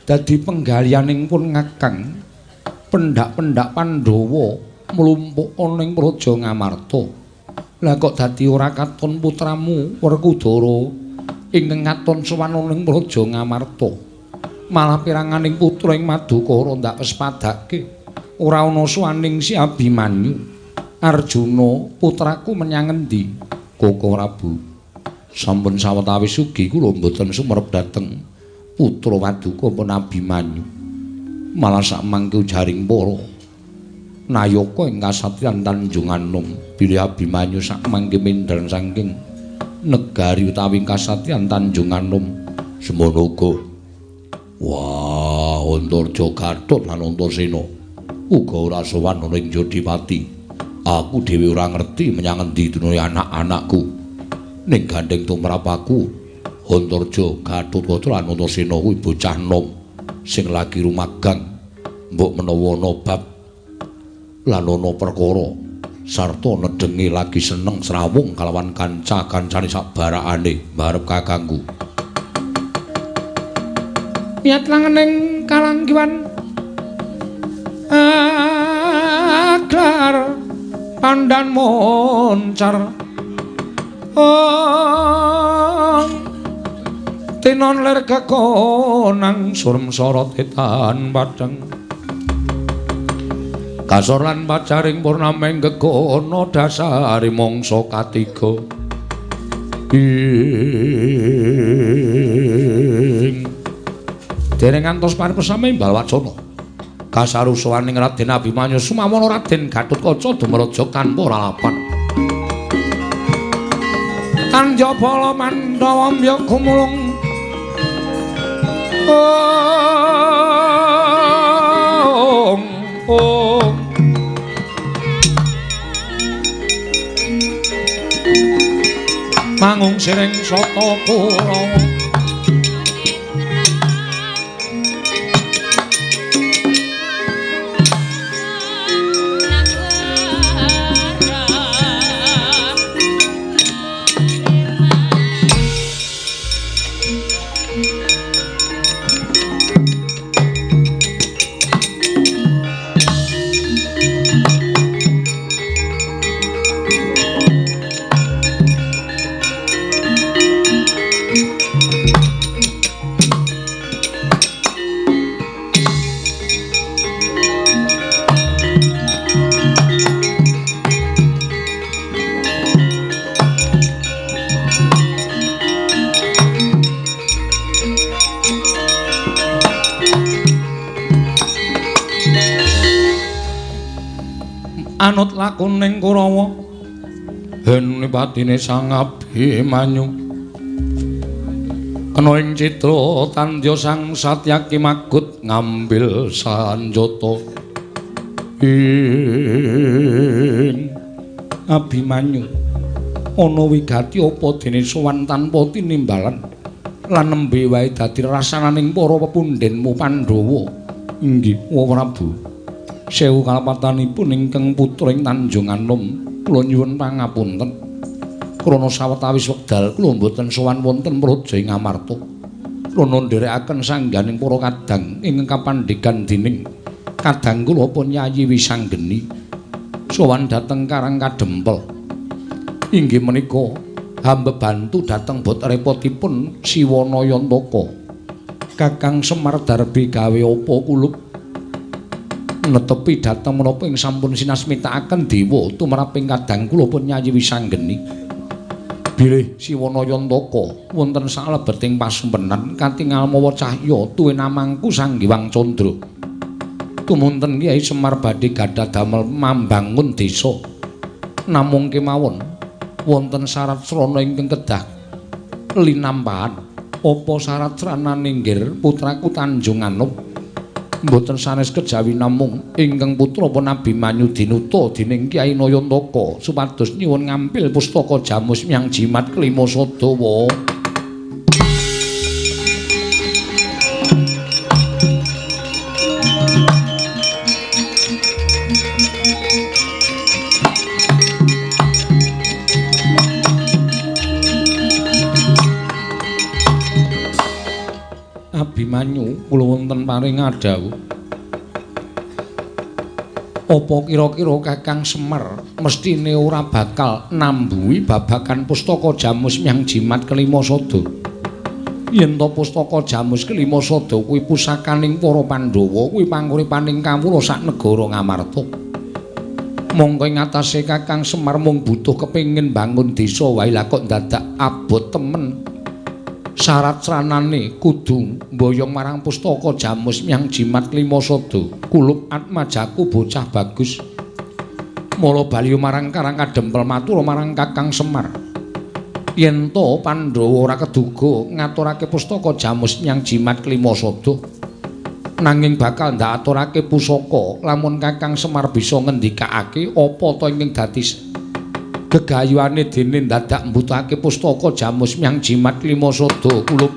A: dadi penggalianing pun ngakang pendak-pendak Pandhawa mlumpuk ana ing Praja Ngamarta. Lah kok dadi ora katon putramu Werkudara ingkang katon sowan ana ing Praja Ngamarta. Malah piranganing putra ing Madukara ndak pespadake ora ana sowaning si Abimanyu. Arjuna putraku menyang endi? Koko Prabu. Sampun sawetawis ugi kula mboten sumerep dhateng putra Waduka pun Abimanyu. Malah sak mangke ujaring para Nayaka ing kasatriyan Tanjung Anom bilih Abimanyu sak mangke mindhar saking negari utawi kasatriyan Tanjung Anom semono uga. Wah, Antarja Gatot lan Antasena uga ora sowan ana ing Jodipati. Aku dhewe ora ngerti menyang endi dunune anak-anakku. Ning gandeng tumrap aku, Antarja Gatot lan Antasena kuwi bocah nom sing lagi rumagang. Mbok menawa ana bab lan ana perkara sarta nedhengi lagi seneng srawung kalawan kanca-kancane sak barakane mbarep kakangku. Niat langening kalanggiwan aglar pandan moncar ong tinon lir kekonang surem sorot etan padhang kasor lan pacaring purnameng gegono dasari mangsa katiga. Ing dereng ngantos paripesame imbal wacana kasarusaning Raden Abimanyu sumawana Raden Gatotkaca dumraja tanpa lalapan. Tanjabala Mandhawa mbya gumulung ong ong mangung siring sata Kurawa. Anut lakuning Kurawa hen patine Sang Abimanyu kena ing citra tandya Sang Satyaki magut ngambil sanjata. Ing Abimanyu ana wigati apa dene sowan tanpa tinimbalan lan nembe wae dadi rasananing para pepundhenmu Pandhawa. Inggih, Prabu. Sewu kalepatanipun ingkang putra ing Tanjung Anom, kula nyuwun pangapunten. Krana sawetawis wekdal kula mboten sowan wonten praja ing Amarta. Krana nderekaken sangganing para kadang ingkang kapandhegan dening kadang kula pun Yayi Wisanggeni sowan dhateng Karang Kadempel. Inggih menika hamba bantu dhateng bot repotipun Siwana Yantaka. Kakang Semar Darbi gawe apa kulup netepi dhateng menapa ing sampun sinasmitakaken dewa tumraping kadang kula pun Yayi Wisanggeni. Bilih Siwana Yantaka wonten salebeting pasumpenan katingal mawa cahya tuwin amangku Sang Hyang Candra. Tumunten Kyai Semar badhe gadah damel mambangun desa. Namung kemawon wonten syarat srana ingkang kedah linampahan. Apa syarat sranane nggir putraku Tanjung Anom? Mboten sanes kejawi namung ingkang putra pun Abimanyu dinuta dening Kyai Nayantaka supados nyuwun ngampil pustaka jamus miang jimat kelima sadawa. Abimanyu kula wonten paring adhawuh. Apa kira-kira Kakang Semar mestine ora bakal nambuhi babagan pustaka jamus miang jimat kelima sada? Yen to pustaka jamus kelima sada kuwi pusakaning para Pandhawa, kuwi panguripaning kawula sak negara Ngamarta. Mongko ing atase Kakang Semar mung butuh kepengin bangun desa wae, lah kok dadak abot temen. Syarat sranane kudu mboyong marang pustaka jamus miang jimat lima sada. Kulup atmajaku bocah bagus. Mula bali marang Karang Kadempel matur marang Kakang Semar. Yen to Pandhawa ora keduga ngaturake pustaka jamus nyang jimat klima sada. Nanging bakal ndak aturake pusaka lamun Kakang Semar bisa ngendikake apa to ingkang dadi gegayuhane dene dadak mbutuhake pustaka jamus nyang jimat klima sada kulup.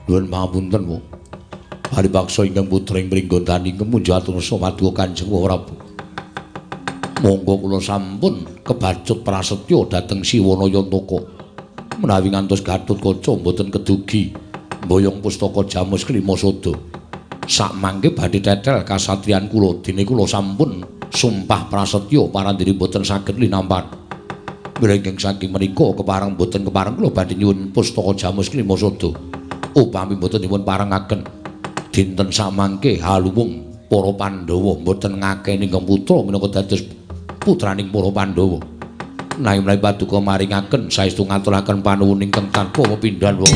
A: Nuwun pangapunten, Bu. Paribaksa ingkang putra ing Pringgondani kemunjo atur maduka Kanjeng Prabu. Monggo kula sampun kebacut prasetya dhateng Siwana Yantaka. Menawi ngantos Gatotkaca mboten kedugi mboyong pustaka jamus klima sada. Sakmangke badhe tetel kasatriyan kula dene kula sampun sumpah prasetya parandene mboten saged linampan. Mlengking saking menika kepareng mboten kepareng kula badhe nyuwun pustaka jamus klima sada. Upami mboten dipun parengaken dinten samangke haluwung para Pandhawa mboten ngakeni ingkang putra minangka dados putraning para Pandhawa. Nanging menawi paduka maringaken saestu ngaturaken panuwun ingkang tanpa pepindhan wong.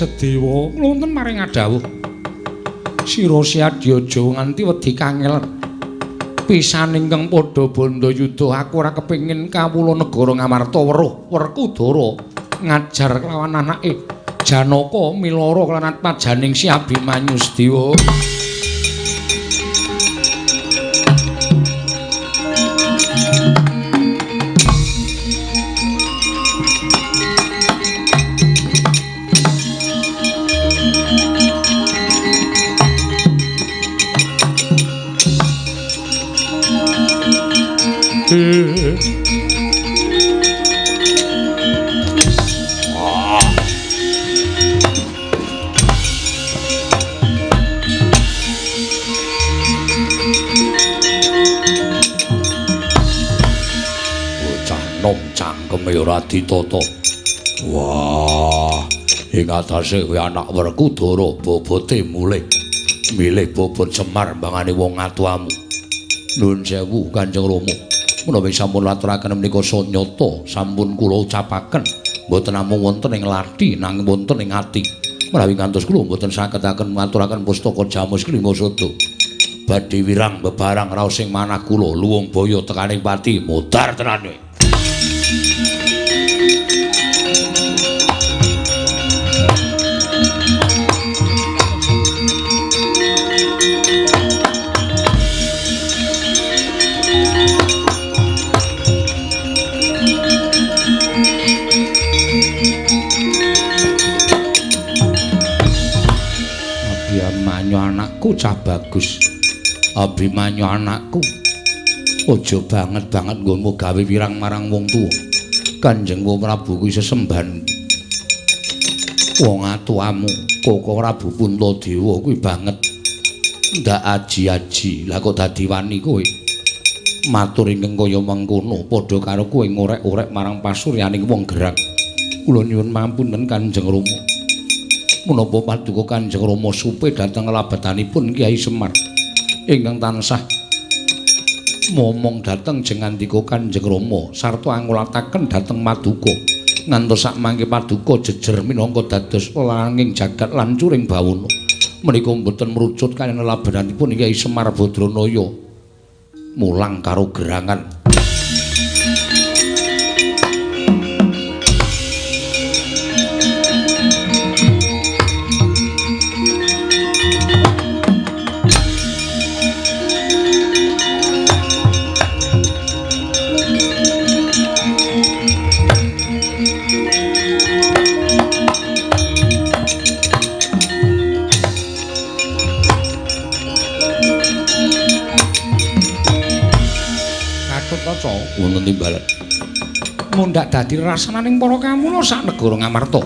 A: Sedewa kula wonten maring adhawuh. Sira Siadya aja nganti wedi kangel. Pisan ingkang padha bandha yuda aku ora kepengin kawula negara Ngamarta weruh Werkudara ngajar kelawan anake Janaka milara kelawan atmajaning Si Abimanyu Sedewa. Bocah nom cangkeme ora ditata. Wah, ing atase kowe anak Werkudara bobote mulih. Milih bobot Semar mbangane wong atuamu. Nuwun sewu Kanjeng Rama. Menawi sampun laturaken menika sanyata sampun kula ucapaken mboten namung wonten ing lathi nanging wonten ing ati. Menawi ngantos kula mboten sagedaken ngaturaken pustaka jamus klima sada. Badhe wirang bebarang raos ing manah kula luwung baya tekaning pati modar tenan. Abimanyu anakku cah bagus. Abimanyu anakku aja banget-banget nggonmu gawe wirang marang wong tuwa. Kanjeng Prabu kuwi sesembahan wong atuamu, Koko Prabu Puntadewa kuwi banget ndak aji-aji. Lah kok dadi wani kowe matur ingkang kaya mengkono padha karo kowe ngorek-orek marang pasuryaning wong gerang. Kula nyuwun mampunten Kanjeng Rama. Menapa paduka Kanjeng Rama supe dhateng labetanipun Kyai Semar ingkang tansah momong dhateng jengandika Kanjeng Rama sarta angulataken dhateng maduka ngantos sakmangke paduka jejer minangka dados langing jagat lan curing bawana menika mboten mrucut kaliyan labetanipun Kyai Semar Badranaya mulang karo gerangan. Wonten timbalan mundhak dadi rasananing para kamula sak negara Ngamarta.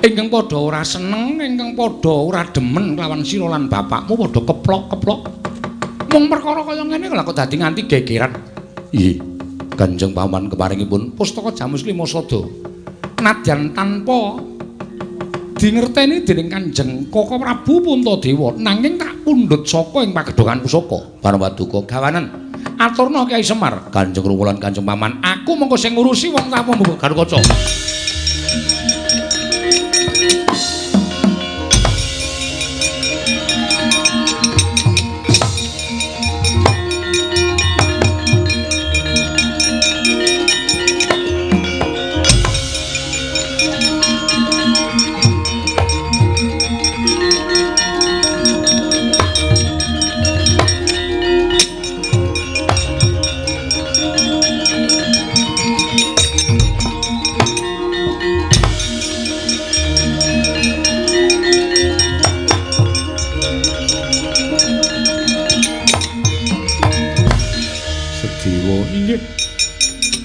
A: Ingkang padha ora seneng, ingkang padha ora demen kelawan sira lan bapakmu padha keplok-keplok. Mung perkara kaya ngene lha kok dadi nganti gegeran. Nggih. Kanjeng Paman keparingipun pustaka Jamus Lima Sada. Nadyan tanpa dingerteni dening Kanjeng Koko Prabu Puntadewa, nanging tak pundhut saka ing pagedhongan pusaka. Paramaduka gawanen. Aturna Kyai Semar, Kanjeng Rama lan Kanjeng Paman, aku mengko sing ngurusi wong tamu Garukaca.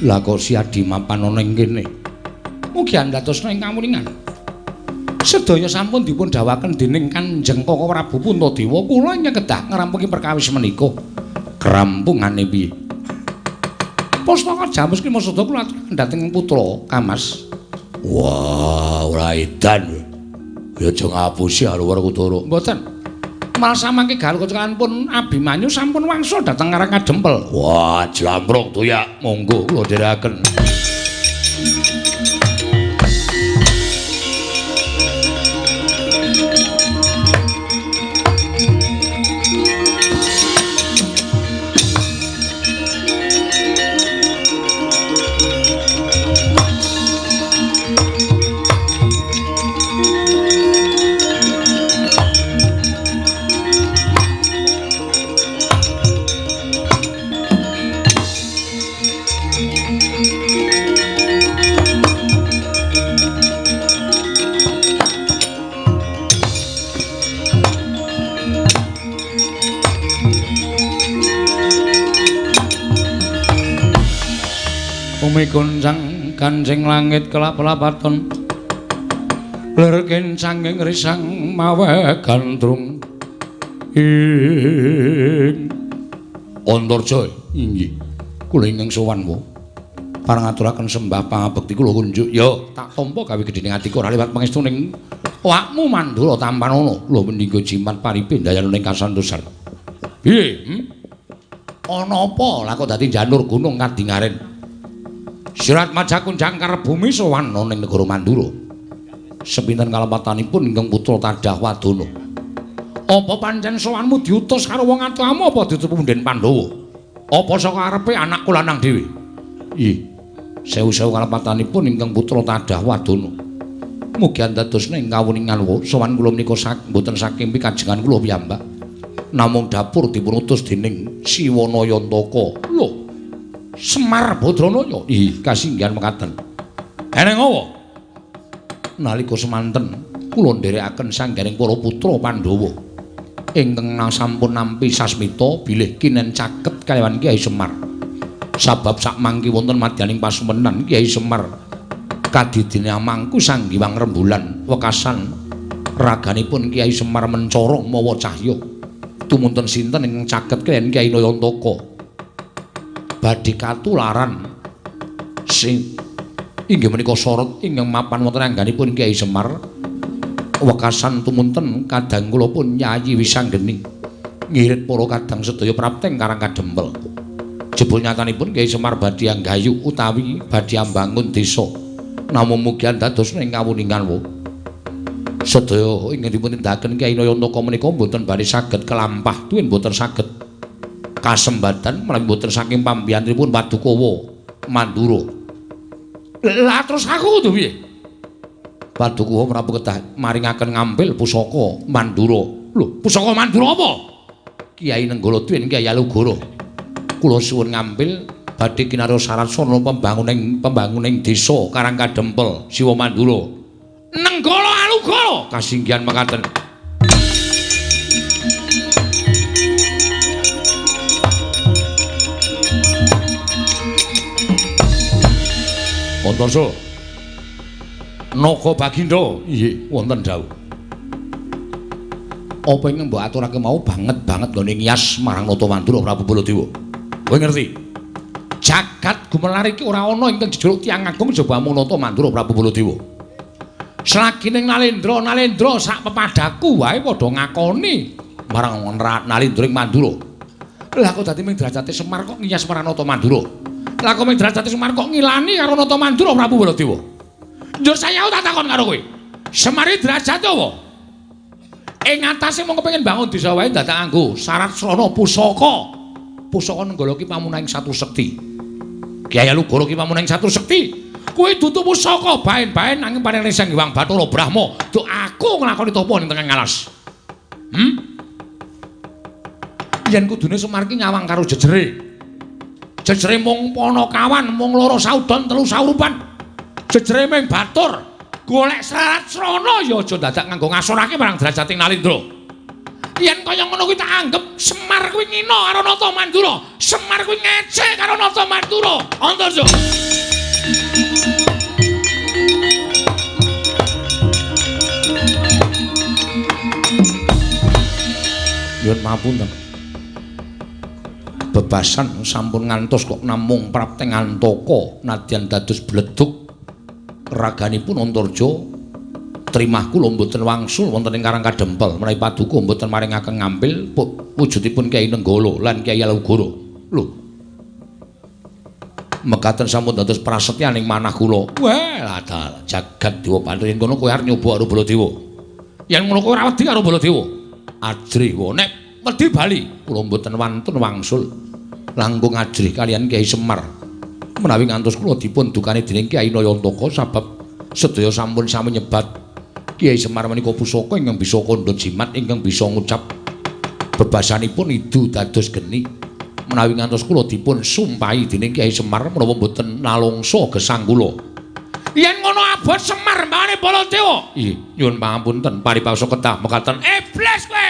A: Lah kok si Adi mapan ana ing kene. Mugi andhatosna ing kamuningan. Sedaya sampun dipun dhawaken dening Kanjeng Koko Prabu Puntadewa, kula ingkang kedah ngrampungi perkawis menika. Krampungane piye? Pustaka Jamus Lima Sada kula aturaken dhateng putra Kamas. Wah, ora edan. Ya aja ngapusi karo Werkudara. Mboten. Malah samangke Garukaca pun Abimanyu sampun wangsul dhateng Karang Kadempel. Wah, jlambrung toyak, monggo kula dherekaken. Goncang kancing langit kelap-lapaton lir kencanging risang mawe gandrung ing Antarja. Inggih kula ingkang sowan wa parang ngaturaken sembah pangabekti kula kunjuk. Ya tak tampa gawe gedhening atiku ora liwat pangestuning awakmu Mandura tampanana kula mendinggo jimat paripe ndayana ing kasantosan. Piye? Ana apa lah kok dadi janur gunung kadingaren? Sirat Majakun jangkar bumi sowan ning negara Mandura. Sepinten kalepatanipun ingkang putra Tadah Wadana. Apa pancen sowanmu diutus karo wong atuamu apa diutus punden Pandhawa? Apa saka arepe anakku lanang dhewe? Ih, sewu-sewu kalepatanipun ingkang putra Tadah Wadana. Mugi andadosna ing kawuningan sowan kula menika mboten saking pikajengan kula piyambak. Namung dapur dipun utus dening Siwana Yantaka. Lho, Semar Badranaya. Ih, kasinggihan mekaten. Eneng apa? Nalika semanten kula nderekaken sanggaring para putra Pandhawa ingkang sampun nampi sasmita bilih kinen caket kalawan Kyai Semar. Sabab sakmangki wonten madyaning pasumenan Kyai Semar kadidine amangku Sang Hyang Rembulan wekasan raganipun Kyai Semar mencorong mawa cahya. Tumunten sinten ingkang caket kaliyan Kyai Nayantaka badhe katularan sing inggih menika sorot ingkang mapan wonten angganipun Kyai Semar wekasan tumunten kadang kula pun Yayi Wisanggeni ngirit para kadang sedaya prapteng Karang Kadempel. Jebul nyatanipun Kyai Semar badhe anggayu utawi badhe ambangun desa namung mugi andadosna ing kawuningan wa sedaya ingkang dipun tindakaken Kyai Nayantaka menika mboten badhe saged kelampah tuwin mboten saged kasembatan menawi mboten saking pambiyantunipun Padukawa Mandura. Lah terus aku kudu piye? Padukawa Prabu kedah maringaken ngambil pusaka Mandura. Lho, pusaka Mandura apa? Kyai Nenggala tuwin Kyai Alugoro. Kula suwun ngambil badhe kinarya syarat sarana pembanguning desa Karang Kadempel, Siwa Mandura. Nenggala Alugoro kasinggihan mekaten. Antarja. Naga Bagindo, inggih wonten dawuh. Apa ingkang mbok aturake mau banget banget nggone ngiyas marang Nata Mandura Prabu Baladewa. Kowe ngerti? Jagat gumelar iki ora ana ingkang jejuluk tiyang agung jaba amung Nata Mandura Prabu Baladewa. Selagining Nalendra, Nalendra sak pepadaku wae padha ngakoni marang Nalendra ing Mandura. Lah kok dadi ming derajate Semar kok ngiyas marang Nata Mandura? Lah kok ming derajate Semar kok ngilani karo Nata Mandura Prabu Baladewa? Njur saya tak takon karo kowe. Semar iki derajate apa? Ing atase mung kepengin bangun desa wae dadak nganggo syarat srana pusaka. Pusaka Nenggala ki pamunahing satu sekti. Kyai Alugoro ki pamunahing satu sekti. Kuwi dudu pusaka baen-baen nanging paring Sang Hyang Bathara Brahma. Duk aku nglakoni tapa ning tengah alas. Yen kudune Semar ki nyawang karo jejere. Jejere mung panakawan, mung loro saudon, telu saurupan. Jejere ming batur. Golek syarat srana ya aja dadak nganggo ngasorake marang derajate Nalendra. Yen kaya ngono kuwi tak anggep Semar kuwi ngina karo Nata Mandura. Semar kuwi ngece karo Nata Mandura. Antarja. Nyuwun pamunten. Bebasan sampun ngantos kok namung prapteng antaka nadyan dados bledug raganipun Antarja trimah kula mboten wangsul wonten ing Karang Kadempel menawi paduka mboten maringaken ngampil wujudipun Kyai Nenggala lan Kyai Alugoro. Lho. Mekaten sampun dados prasetyaning manah kula. Wah, ladal jagat dewa bantu yen kono kowe arep nyoba karo Baladewa. Yen ngono kowe ora wedi karo Baladewa. Ajrih wae nek wedi bali kula mboten wantun wangsul langkung ajrih kaliyan Kyai Semar. Menawi ngantos kula dipun dukani dening Kyai Nayantaka sabab sedaya sampun sami nyebat Kyai Semar menika pusaka ingkang bisa kandha jimat ingkang bisa ngucap bebasanipun idu dados geni. Menawi ngantos kula dipun sumpahi dening Kyai Semar menawa mboten nalongso gesang kula. Yen ngono abot Semar mbane Baladewa. Nggih, nyuwun pangapunten paripasa kedah mekaten iblis kowe.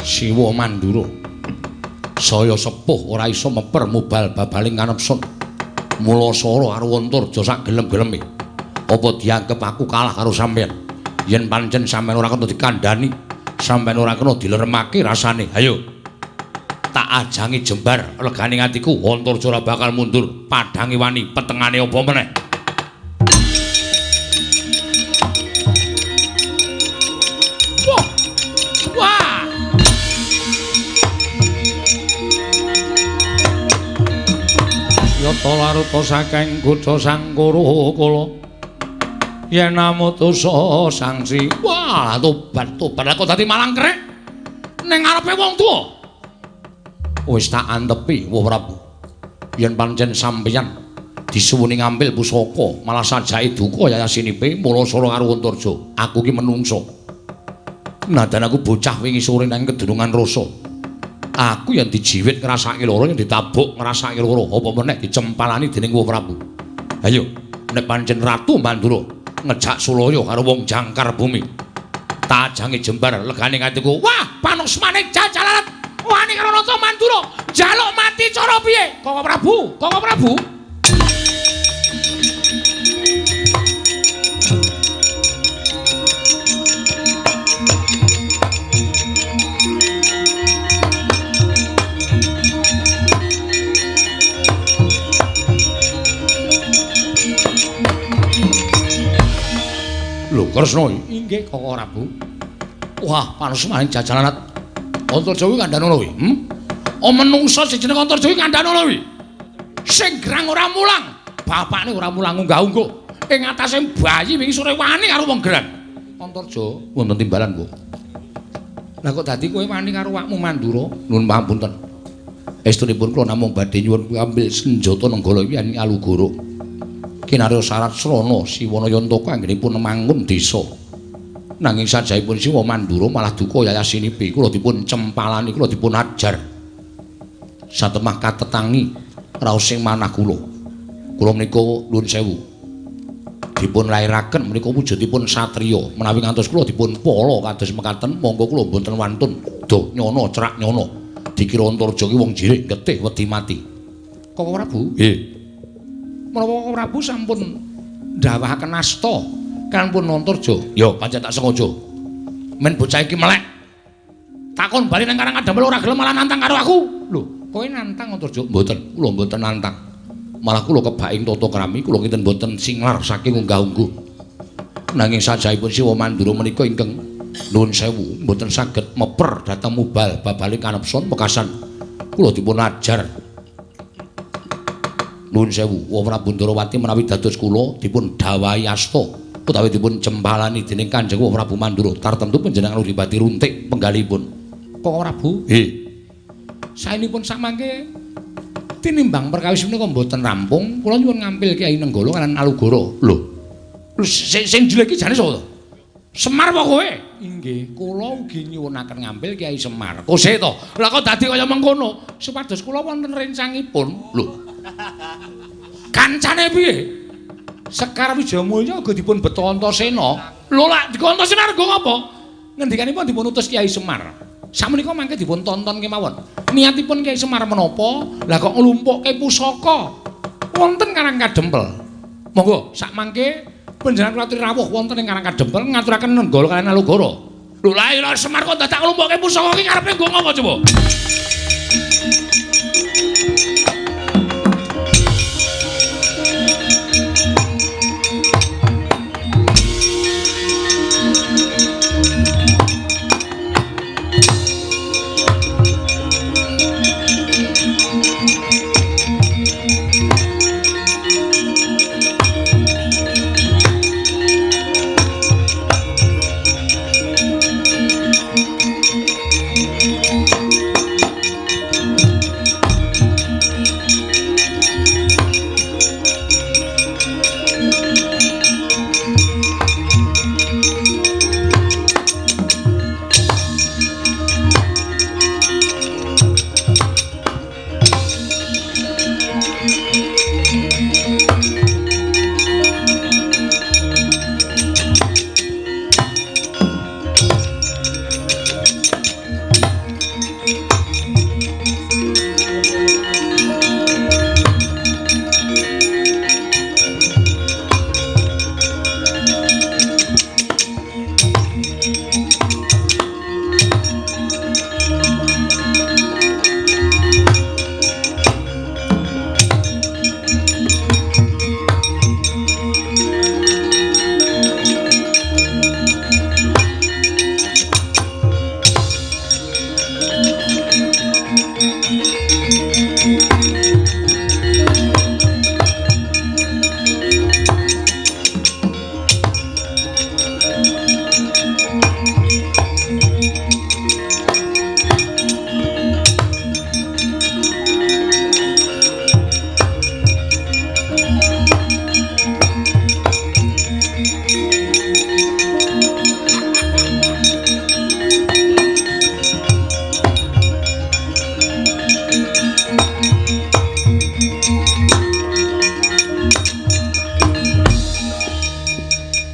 A: Siwa Mandura saya sepuh ora iso meper mubal babaling kanepsun. Mula sora karo Antarja sak gelem-geleme. Apa dianggep aku kalah karo sampeyan? Yen pancen sampeyan ora kena dikandhani, sampeyan ora kena dileremake rasane. Ayo. Tak ajangi jembar legane atiku, Antarja ora bakal mundur. Padhange wani, petengane apa meneh? Wah. Wah. Yata laruta saking kutha Sangkara kala yen amutusa sangsi. Wah, tobat tobat kok dadi malang kerek ning ngarepe wong tuwa. Wis tak antepi, Wah Prabu. Yen pancen sampeyan disuwuni ngambil pusaka malah sajake duka yayasinipe mula sora karo Antarja. Aku ki menungso. Nadan aku bocah wingi sore nang kedunungan rasa. Aku yang dijiwit ngrasake lara, yang ditabuk ngrasake lara, apa meneh dicempalani dening Wah Prabu. Ayo, nek pancen Ratu Mandura ngejak sulaya karo wong jangkar bumi. Tajange jembar legane atiku. Wah, panusmane jajalalat wani karo Nata Mandura, njaluk mati cara piye? Koko Prabu, Koko Prabu. Lho, Kresna inggih Koko Prabu. Wah, panusmane jajalalat Antarja kuwi kandhane ngono kuwi. Oh, menungsa sing jeneng Antarja kuwi kandhane ngono kuwi. Sing gerang ora mulang, bapakne ora mulang unggah-ungguh. Ing atase bayi wingi sore wani karo wong gerang. Antarja wonten timbalan, Bu. Lah kok dadi kowe wani karo awakmu Mandura? Nuwun pangapunten. Estunipun kula namung badhe nyuwun ambil senjata Nenggala iki ing Alugoro. Kinarya syarat srana Siwana Yantaka anggenipun mangun desa. Nanging sajahipun Siwa Mandura malah duka yayasinipi kula dipun cempalani, kula dipun ajar. Satemah katetangi raos sing manah kula. Kula menika nuwun sewu. Dipun lairaken menika wujudipun satriya. Menawi ngantos kula dipun pala kados mekaten, monggo kula mboten wantun do nyono cerak nyono. Dikira Antarja ki wong jirik getih wedi mati. Koko Prabu? Nggih. Menapa Koko Prabu sampun ndawahaken asta kan pun Antarja? Ya, pancen tak sengaja. Men bocah iki melek. Takon bali nang Karang Kadempel ora gelem malah nantang karo aku. Lho, kowe nantang Antarja? Mboten, kula mboten nantang. Malah kula kebaking tata krami, kula kinten mboten singlar saking unggah-ungguh. Nanging sajahipun Siwa Mandura menika ingkang nuwun sewu mboten saged meper dhateng mubal babale kanepson pekasan kula dipun ajar. Nuwun sewu, Wa Prabu Ndarawati menawi dados kula dipun dawahi asta utawi dipun jempalani dening Kanjeng Wa Prabu Mandura tartemtu panjenengan uripati runtik penggalipun. Koko Prabu? Nggih. Saenipun samangke tinimbang perkawis menika mboten rampung, kula nyuwun ngampil Kyai Nenggala kaliyan Alugoro. Lho. Lho sing jelek iki jane sapa to? Semar apa kowe? Inggih, kula ugi nyuwunaken ngampil Kyai Semar. Kose to? Lah kok dadi kaya mengkono? Supados kula wonten rencangipun. Lho. Kancane piye? Sekar Wijayamulya uga dipun beto Antasena. Lho lak dikon Antasena rego ngapa? Ngendikanipun dipun utus Kyai Semar. Sakmenika mangke dipun tonton kemawon. Niatipun Kyai Semar menapa? Lah kok nglumpukke pusaka wonten Karang Kadempel. Monggo sak mangke panjenengan kula aturi rawuh wonten ing Karang Kadempel ngaturaken Nenggala kaliyan Alugoro. Lho lha Semar kok dadak nglumpukke pusaka iki karepe nggo ngapa coba?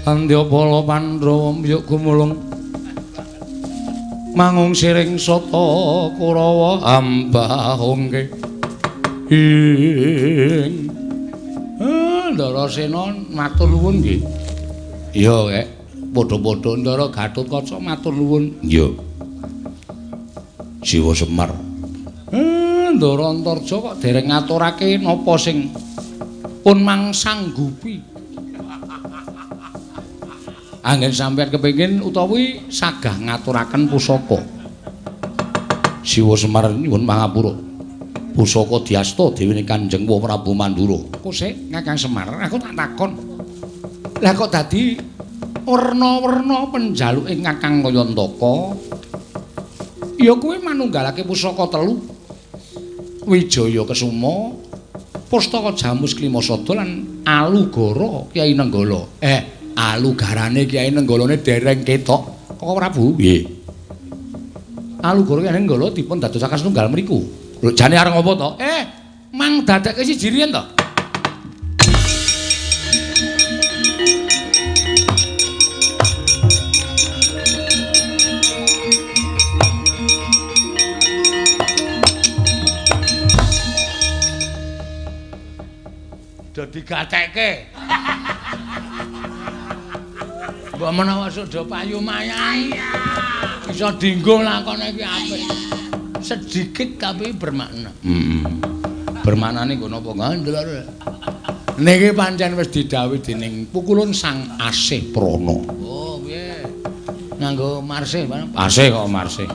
A: Andyapala Pandhawa mbyuk gumulung mangung siring sata Kurawa ambahungke ing Ndarasena matur nuwun nggih. Iya kek padha-padha Ndara Gatotkaca matur nuwun. Iya. Siwa Semar. Ndara Antarja kok dereng ngaturake napa sing pun mangsanggupi. Anggen sampeyan kepengin utawi sagah ngaturaken pusaka. Siwa Semar nyuwun pangapura. Pusaka diasta dewane Kanjeng Prabu Mandura. Kosek Kakang Semar, aku tak takon. Lah kok dadi werna-werna penjaluke Kakang Kayantaka? Ya kuwi manunggalake pusaka telu. Wijaya Kesuma, Pustaka Jamus Klimasada lan Alugara Kyai Nenggala. Alugarane Kyai Nenggalane dereng ketok. Kok Prabu? Nggih. Alugara Kyai Nenggala dipun dadosaken setunggal mriku. Lho jane arep ngopo to? Mang dadekke siji riyen to.
B: Do digatekke. Mbok menawa do payu mayan. Iso dinggo lakone iki apik. Sedikit tapi bermakna.
A: Heeh. Bermaknane nggo napa ngandel. Niki pancen wis didhawuhi dening Pukulun Sang Asih Prana.
B: Oh, piye? Nganggo marsih, Pak.
A: Asih kok marsih.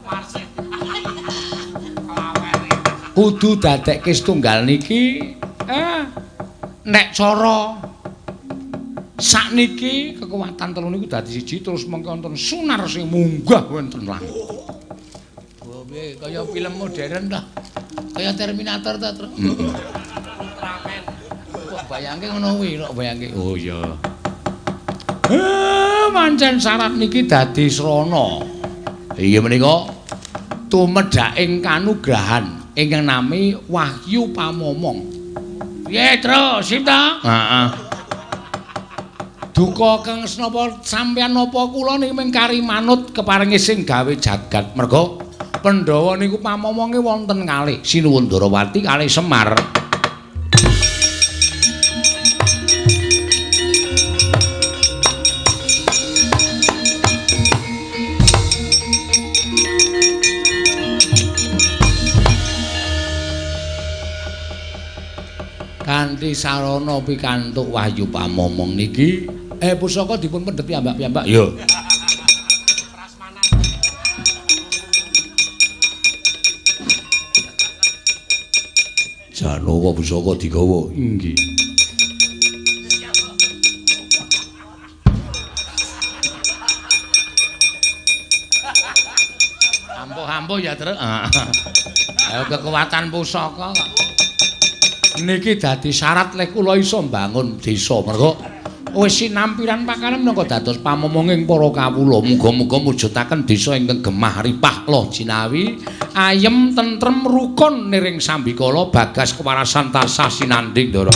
D: Marsih.
A: Kudu dadekke setunggal niki nek cara sakniki kekuatan telu niku dadi siji terus mengke wonten sunar sing munggah wonten langit.
B: Oh, piye kaya film modern ta? Kaya Terminator ta, Tru?
D: Ultraman.
B: Kok bayangke ngono kuwi, kok bayangke.
A: Oh iya. Pancen syarat niki dadi srana. Inggih menika tumedhaking kanugrahan ingkang nami Wahyu Pamomong.
B: Piye, Tru? Sip ta?
A: Heeh. Duka kang senapa sampeyan napa kula niki mung kari manut keparengi sing gawe jagat. Merga Pandhawa niku pamomonge wonten kalih Sinuwun Ndarawati kalih Semar. Kanthi sarana pikantuk Wahyu Pamomong niki pusaka dipun pendhet piyambak-piyambak. Iya. Janowo pusaka digawa. Inggih.
B: Ampuh-ampuh ya, Truk. Ayo kekuatan pusaka kok.
A: Niki dadi syarat lek kula iso mbangun desa. Merga wis sinampiran pakaran minangka dados pamomonging para kawula. Muga-muga mujudaken desa ingkang gemah ripah loh jinawi, ayem tentrem rukun niring sambikala bagas kewarasan tansah sinanding, Ndara.